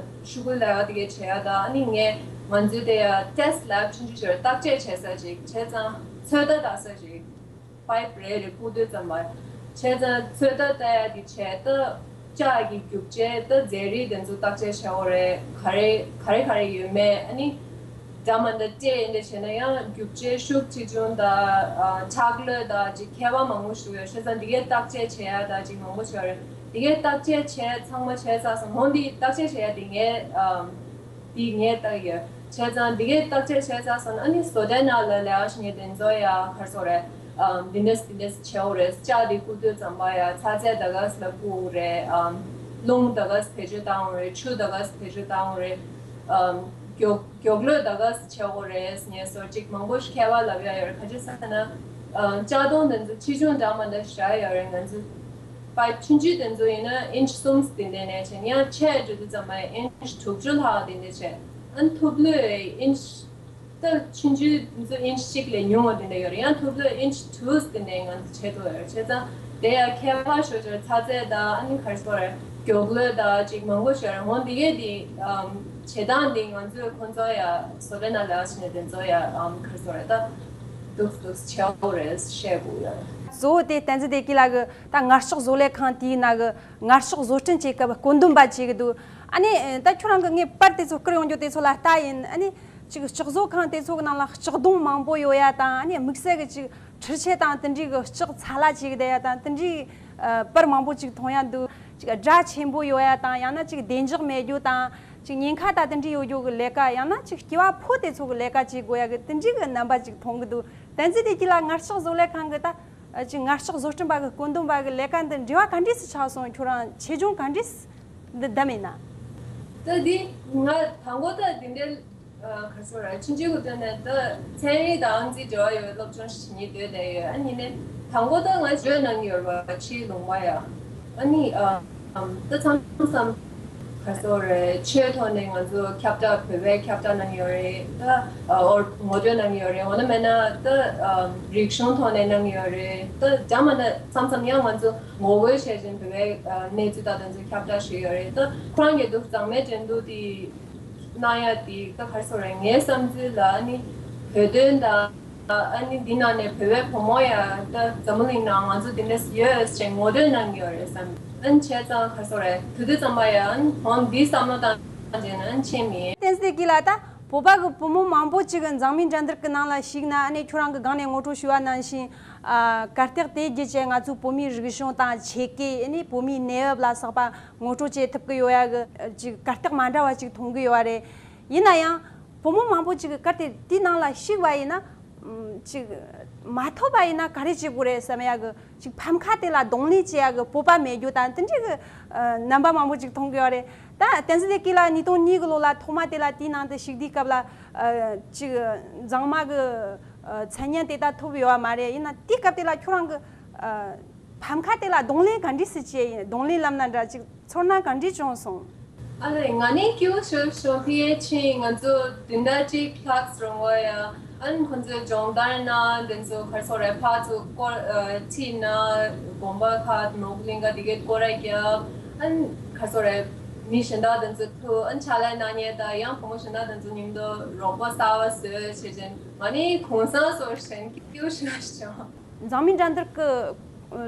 ཤོག་གུའི་ལས་ཀ་དེ་གའི་བྱེད་ཡ་ད་ཨ་ནི་ངས་ང་ཚོའི་དེ་ཡ་ཊེ་སི་ཊི་ལེབ་ཆུང་ཆུང་ཞིག་ཡོད་རེད། བརྟག་དཔྱད་བྱེད་ས་ཅིག་བྱས་ཙང་ཚོད་ལྟ་ལྟ་ས་ཅིག་པའིབ་རེ་རེ་སྤུ་དུས་ཙམ་པ། བྱས་ཙང་ཚོད་ལྟ་ལྟ་ཡ་དེ་བྱས་ད་ལྕགས་ཀྱི་རྒྱུ་ཆ་ད་རྫས་རིགས་དེ་ཚོ་བརྟག་དཔྱད་བྱེད་དགོས་རེད། ག་རེ་ག་རེ་ག་རེ་ཡོད་མེད། ཨ་ནི་འདྲ་མི་འདྲ་སྤྲད་ཡིན་འདྲ་བྱས་ན་ཡང་རྒྱུ་ཆའི་ཤུགས་ཆེ་ཆུང་དང་ཨ་ཆག་ལོས་དང་ཅིག་ཁྱད་པར་མང་པོ་ཞིག་ཡོད། བྱས་ཙང་འདི་གའི་བརྟག་དཔྱད་བྱེད་ཡ་དང་ཅིག་མང་པོ་ཞིག་ཡོད་རེད། འདི་གའི་བརྟག་དཔྱད་བྱས་ཚང་མ་བྱས་ཚར་སོང་། འོ་འདི་བརྟག་དཔྱད་བྱེད་ཡ་འདི་ངས་ཨ་འདི་ངས་བལྟ་གི་ཡོད། བྱས་ཙང་འདི་གའི་བརྟག་དཔྱད་བྱས་ཚར་སོང་ན་ཨ་ནི་བཟོ་གྲྭའི་ནང་ལ་ལས་ཀ་བྱེད་མཁན་དེ་ཚོ་ཡ་ག་རེ་ཟེར་དགོས་རེད། ཨམ་འདི་འདྲས་འདི་འདྲས་བྱེད་དགོས་རེད། ལྕགས་འདི་བརྐུ་དུས་ཙམ་པ་ཡ་ཚ་ཚད་ད་ག་ས་ལ་བརྐུ་དགོས་རེད། ཨམ་རླུང་ད་ག་ས་བེད་སྤྱོད་བཏང་དགོས་རེད། ཆུ་ད་ག་ས་བེད་སྤྱོད་བཏང་དགོས་རེད། ཨམ་མགྱོགས་མགྱོགས་ལོས་ད་ག་ས་བྱེད་དགོས་རེད་ཟེར་མཁན་སོགས་ཅིག་མང་པོ་ཞིག་ཁྱད་པར་ལབ་ཡ་ཡོད་རེད། ག་ཅི་ཟེར་ན་ཨམ་ལྕགས་སྡོང་དེ་ཚོ་ཆེ་ཆུང་འདྲ་མི་འདྲ་བཞག་ཡོད་རེད། ང་ཚོ་ པའི་ཆུང་ཆུང་དེ་ཚོ་ཡིན་ན་ཨིན་ཆི་གསུམ་དེ་འདྲ་ནས་བྱས། ཡང་ཆེ་འགྲོ་དུས་ཙམ་པ་ཨིན་ཆི་དྲུག་ཅུ་ལྷག་དེ་འདྲ་བྱས། ཨ་ནི་མཐོ་པོའི་ཨིན་ཆི། ད་ཆུང་ཆུང་དེ་ཚོ་ཨིན་ཆི་གཅིག་ལས་ཉུང་བ་དེ་འདྲ་ཡོད་རེད། ཡང་མཐོ་པོའི་ཨིན་ཆི་དྲུག་དེ་འདྲ་ང་ཚོ་བྱེད་ཐུབ་ཡོད་རེད། བྱས་ཙང་དེ་ཡང་ཁྱད་པར་ཤོར་ཆེར་ཚ་ཚད་དང་ཨ་ནི་ག་རེ་ཟེར་དགོས་རེད། མགྱོགས་ལོས་དང་ཅིག་མང་པོ་ཞིག་ཡོད་རེད། འོ་འདི་གས་དེ་བྱེད་སྟངས་འདི་ང་ཚོས་ཁོང་ཚོ་ཡ་བཟོ་ལས་ནང་ལས་ཕྱིན་ནས་དེ་ཚོ་ཡ་ག་རེ་ཟེར་དགོས་རེད། ད་འདུག་འདུག་བྱེད་དགོས་རེད་བཤད་དགོས་ཡོད་རེད། གཙོ་བོ་དེ་བསྟན་འཛིན་བདེ་སྐྱིད་ལགས་ཀྱི་ད་ངར་ལྕགས་བཟོ་ལས་ཁང་དེའི་ནང་གི་ངར་ལྕགས་བཟོ་སྐྲུན་བྱེད་སྐབས་བཀོད་འདོམས་པ་བྱེད་ཀྱི་འདུག་ཨ་ནི་ད་ཁྱོད་རང་གི་ངས་པར་དེ་ཚོ་བསྐུར་ཡོང་རྒྱུ་དེ་ཚོ་ལ་ལྟ་ཡིན། ཨ་ནི་ཅིག་ལྕགས་བཟོ་ཁང་དེ་ཚོ་གི་ནང་ལ་ལྕགས་སྡོང་མང་པོ་ཡོད་ཡ་དང་། ཨ་ནི་དམིགས་བསལ་གྱི་ཅིག་འཕྲུལ་ཆས་དང་དེ་འདྲའི་གི་ལྕགས་ཚ་ལ་བྱེད་ཀྱི་བསྡད་ཡ་དང་། དེ་འདྲའི་ཨ་པར་མང་པོ་ཅིག་མཐོང་ཡ་འདུག་ཅིག་སྒྲ་ཆེན་པོ་ཡོད་ཡ་དང་། ཡང་ན་ཅིག་བདེ་འཇགས་མེད་རྒྱུ་དང་། ཅིག་ཉེན་ཁ་དང་དེ་འདྲའི་ཡོད་རྒྱུ་གི་ལས་ཀ། ཡང་ན་ཅིག་སྐྱེ་བ་ཕོ་དེ་ཚོ་གི་ལས་ཀ་བྱེད་དགོས་ཡ་གི་དེ་འདྲའི་གི་རྣམ་པ་ཅིག་མཐོང་གི་འདུག་བསྟན་འཛིན་བདེ་སྐྱིད་ལགས་ངར་ལྕགས་བཟོ་ལས་ཁང་གི་ད་ཅིག་ངར་ལྕགས་བཟོ་སྐྲུན་པ་གི་བཀོད་འདོམས་པ་གི་ལས་ཀ་འདི་འབྲེལ་བ་ག་འདྲས་སུ་ཆགས་སོང་། ཁྱོད་རང་ཆེ་ཆུང་ག་འདྲས་སུ་འདི་བདམས་ཡིན་ན། ད་འདི་ང་དང་པོ་ད་འདི་འདྲའི་ཨ་ག་རེ་ཟེར་དགོས་རེད། ཆུང་ཆུང་གི་དོན་ནས་ད་ཚན་རིག་དང་ཨང་རྩིས་འབྲེལ་བ་ཡོད་པའི་སློབ་སྦྱོང་ཞིག་བྱེད་སྙིང་འདོད་བསྡད་ཡོད། ཨ་ནི་ནས་དང་པོ་ད་ང་བརྗོད་གནང་གི་ཡོད་རེད་པ། ཕྱིའི་ལུང་པ་ཡ། ཨ་ནི་ཨ་ཨམ་ད་མཚམས་མཚམས་ག་རེ་ཟེར་དགོས་རེད། ཆོས་ཐོག་ནས་ང་ཚོ་ཁྱབ་བསྒྲགས། བོད་པའི་ཁྱབ་བསྒྲགས་གནང་གི་ཡོད་རེད། ད་ཨ་ངོ་སྤྲོད་གནང་གི་ཡོད་རེད། འོ་ན་མེད་ན་ད་ཨ་རིག་གཞུང་ཐོག་ནས་གནང་གི་ཡོད་རེད། ད་འདྲ་མི་འདྲ་མཚམས་མཚམས་ཡང་ང་ཚོ་ངོ་རྒོལ་བྱས་ཅིང་བོད་པའི་ཨ་གནས་ཚུལ་དང་དེ་ཚོ་ཁྱབ་བསྒྲགས་ཞུས་ཡོད་རེད། ད་ཁོ་རང་གིས་འདུག་མཛངས་མའི་འགྲན་བསྡུར་དེ་གནང་ཡ་དེ་ད་ག་རེ་ཟེར་དགོས་རེད། ངའི་བསམ་ཚུལ་ལ་ཨ་ནི་བོད་དོན་དང་ཨ་ནི་འདི་ནང་ནས་བོད་པའི་བུ་མོ་ཡ་ད་འཛམ་བུ་གླིང་ནང་ང་ཚོ་འདི་འདྲ་ཡོད་ཅེས་ངོ་སྤྲོད་གནང་གི་ཡོད་རེད་བསམ། ཨ་ནི་བྱས་ཙང་ག་རེ་ཟེར་དགོས་རེད། དེ་དུས་ཙམ་པ་ཡ་ཨ་ནི་ཁོང་འདི་བསམ་བློ་བཏང་བྱས་ན་ཨ་ནི་ཆེ་མི། བསྟན་འཛིན་བདེ་སྐྱིད་ལགས། ད་བོད་པ་གི་བུ་མོ་མང་པོ་ཅིག་གི་མཛངས་མའི་འགྲན་བསྡུར་གི་ནང་ལ་ཞུགས་ན། ཨ་ནི་ཁྱོད་རང་གི་སྒང་ནས་ངོ་སྤྲོད་ཞུས་པ་ནང་བཞིན་ཨ་གར་སྟེགས་དེ་བརྒྱུད་བྱས་ང་ཚོའི་བོད་མིའི་རིག་གཞུང་དང་ཆོས་སྐད། ཨ་ནི་བོད་མིའི་གནས་བབ་ལ་སོགས་པ་ངོ་སྤྲོད་བྱེད་ཐུབ་ཀྱི་ཡོད་ཡ་གི་ཅིག་གར་སྟེགས་མ་འདྲ་བ་ཅིག་མཐོང་གི་ཡོད་རེད། ཡིན་ན་ཡང་བུ་མོ་མང་པོ་ཅིག་གིས་གལ་ཏེ་དེའི་ནང་ལ་ཞུགས་པ་ཡིན་ན། ཨམ། ཅིག་མ་ཐོབ་པ་ཡིན་ན་ག་རེ་བྱེད་དགོས་རེད་བསམ་ཡ་གི། ཅིག་ཕམ་ཁ་དེ་ལ་གདོང་ལེན་བྱེད་ཡ་གི་སྤོབས་པ་མེད་རྒྱུ་དང་དེ་འདྲའི་གི་ཨ་རྣམ་པ་མང་པོ་ཅིག་མཐོང་གི་ཡོད་རེད། ད་བསྟན་འཛིན་བདེ་སྐྱིད་ལགས་ཉིས་སྟོང་གཉིས་གི་ལོ་ལ་ཐོག་མ་དེ་ལ་དེའི་ནང་དུ་ཞུགས་དུས་སྐབས་ལ་ཨ་ཅིག་མཛངས་མ་གི་ཨ་མཚན་སྙན་དེ་ད་ཐོབ་ཡོད་པ་མ་རེད། ཡིན་ན་དེའི་སྐབས་དེ་ལ་ཁྱོད་རང་གི་ཨ་ཕམ་ཁ་དེ་ལ་གདོང་ལེན་ག་འདྲས་སེ་བྱས་ཡིན། གདོང་ལེན་ལབ་ན་འདྲ། ཅིག་ཚོར་སྣང་ག་འདྲས་བྱུང་སོང་། ཨ་ལས་ང་ནི་སྐྱིད་པོ་ཞེ་པོ་བྱུང་། དེ་ཡས་ཕྱིན་ང་ཚོ་བདུན་ཕྲག་གཅིག་ལྷག་རིང་ལ་ཡ་ཨ་ནི་ཁོང་ཚོས་སྦྱོང་བརྡར་གནང་། དེ་ཚོ་ག་རེ་ཟེར་དགོས་རེད། ཕར་ཚུར་སྐོར་ཨ་ཁྲིད་གནང་། དགོན་པ་ཁག་ནོར་བུ་གླིང་ག་དེ་གའི་སྐོར་ར་བརྒྱབ། ཨ་ནི་ག་རེ་ཟེར་དགོས་རེད། མི་གཞན་དག་དེ་ཚོ་ཐུག་ཨ་ནི་ཕྱག་ལས་གནང་མཁན་དང་ཡང་བུ་མོ་གཞན་དག་དེ་ཚོ་མཉམ་དུ་རོགས་པ་གསར་པ་བཟོས་བྱས་ཅིང་ང་ནི་གུང་སེང་བཟོས་བྱས་སྐྱིད་པོ་ཞེ་པོ་བྱུང་། མཛངས་མའི་འགྲན་བསྡུར་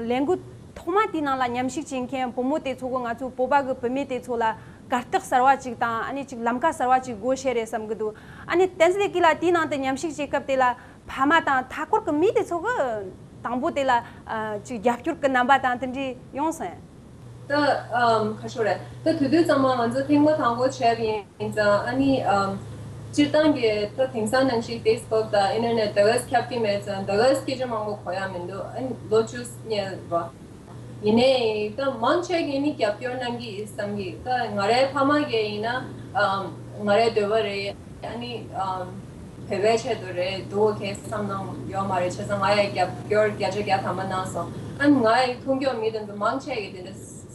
གྱི་ལས་འགུལ་ཐོག་མ་དེའི་ནང་ལ་མཉམ་ཞུགས་བྱེད་མཁན་བུ་མོ་དེ་ཚོ་གིས་ང་ཚོའི་བོད་པ་གི་བུད་མེད་དེ་ཚོ་ལ་གར་སྟེགས་གསར་བ་ཅིག་དང་། ཨ་ནི་ཅིག་ལམ་ཀ་གསར་བ་ཅིག་བགོ་བཤའ་རེད་བསམ་གི་འདུག་ཨ་ནི་བསྟན་འཛིན་བདེ་སྐྱིད་ལགས་དེའི་ནང་དུ་མཉམ་ཞུགས་བྱེད་སྐབས་དེ་ལ་ཕ་མ་དང་མཐའ་འཁོར་གྱི་མི་དེ་ཚོ་གིས་དང་པོ་དེ་ལ་ཨ་ཅིག་རྒྱབ་སྐྱོར་གྱི་རྣམ་པ་དང་དེ་འདྲ་ཡོང་སོང་། ད་ཨམ་ག་རེ་ཟེར་དགོས་རེད། ད་དེ་དུས་ཙམ་པ་ང་ཚོ་ཐེངས་མ་དང་པོ་བྱས་པ་ཡིན་ཙང་། ཨ་ནི་ཨམ་སྤྱིར་བཏང་གི་ད་དེང་སང་ནང་བཞིན་ཕེ་སི་བུག་དང་ཨིན་ཊར་ནེཊ་དེ་ག་ཁྱབ་ཀྱི་མེད་ཙང་དེ་ག་སྐད་ཆ་མང་པོ་གོ་ཡ་མི་འདུག་ཨ་ནི་ལོ་བཅུ་སྔོན་རེད་པ། ཡིན་ནའི་ད་མང་ཆེ་གིས་ནི་རྒྱབ་སྐྱོར་གནང་གི་ཡིན་བསམ་གི། ད་ང་རའི་ཕ་མ་གིས་ཡིན་ན་ཨམ་ང་རའི་འདོད་པ་རེད། ཨ་ནི་ཨམ་བོད་པའི་ཆེད་དུ་རེད་འདུག་གས་བསམ་གནང་ཡོད་མ་རེད། བྱས་ཙང་ང་ཡང་རྒྱབ་སྐྱོར་བརྒྱ་ཆ་བརྒྱ་ཐམ་པ་གནང་སོང་། ཨ་ནི་ང་ཡི་མཐོང་རྒྱུ་མི་དེ་ཚོ་མང་ཆེ་གིས་དེ་འདྲ་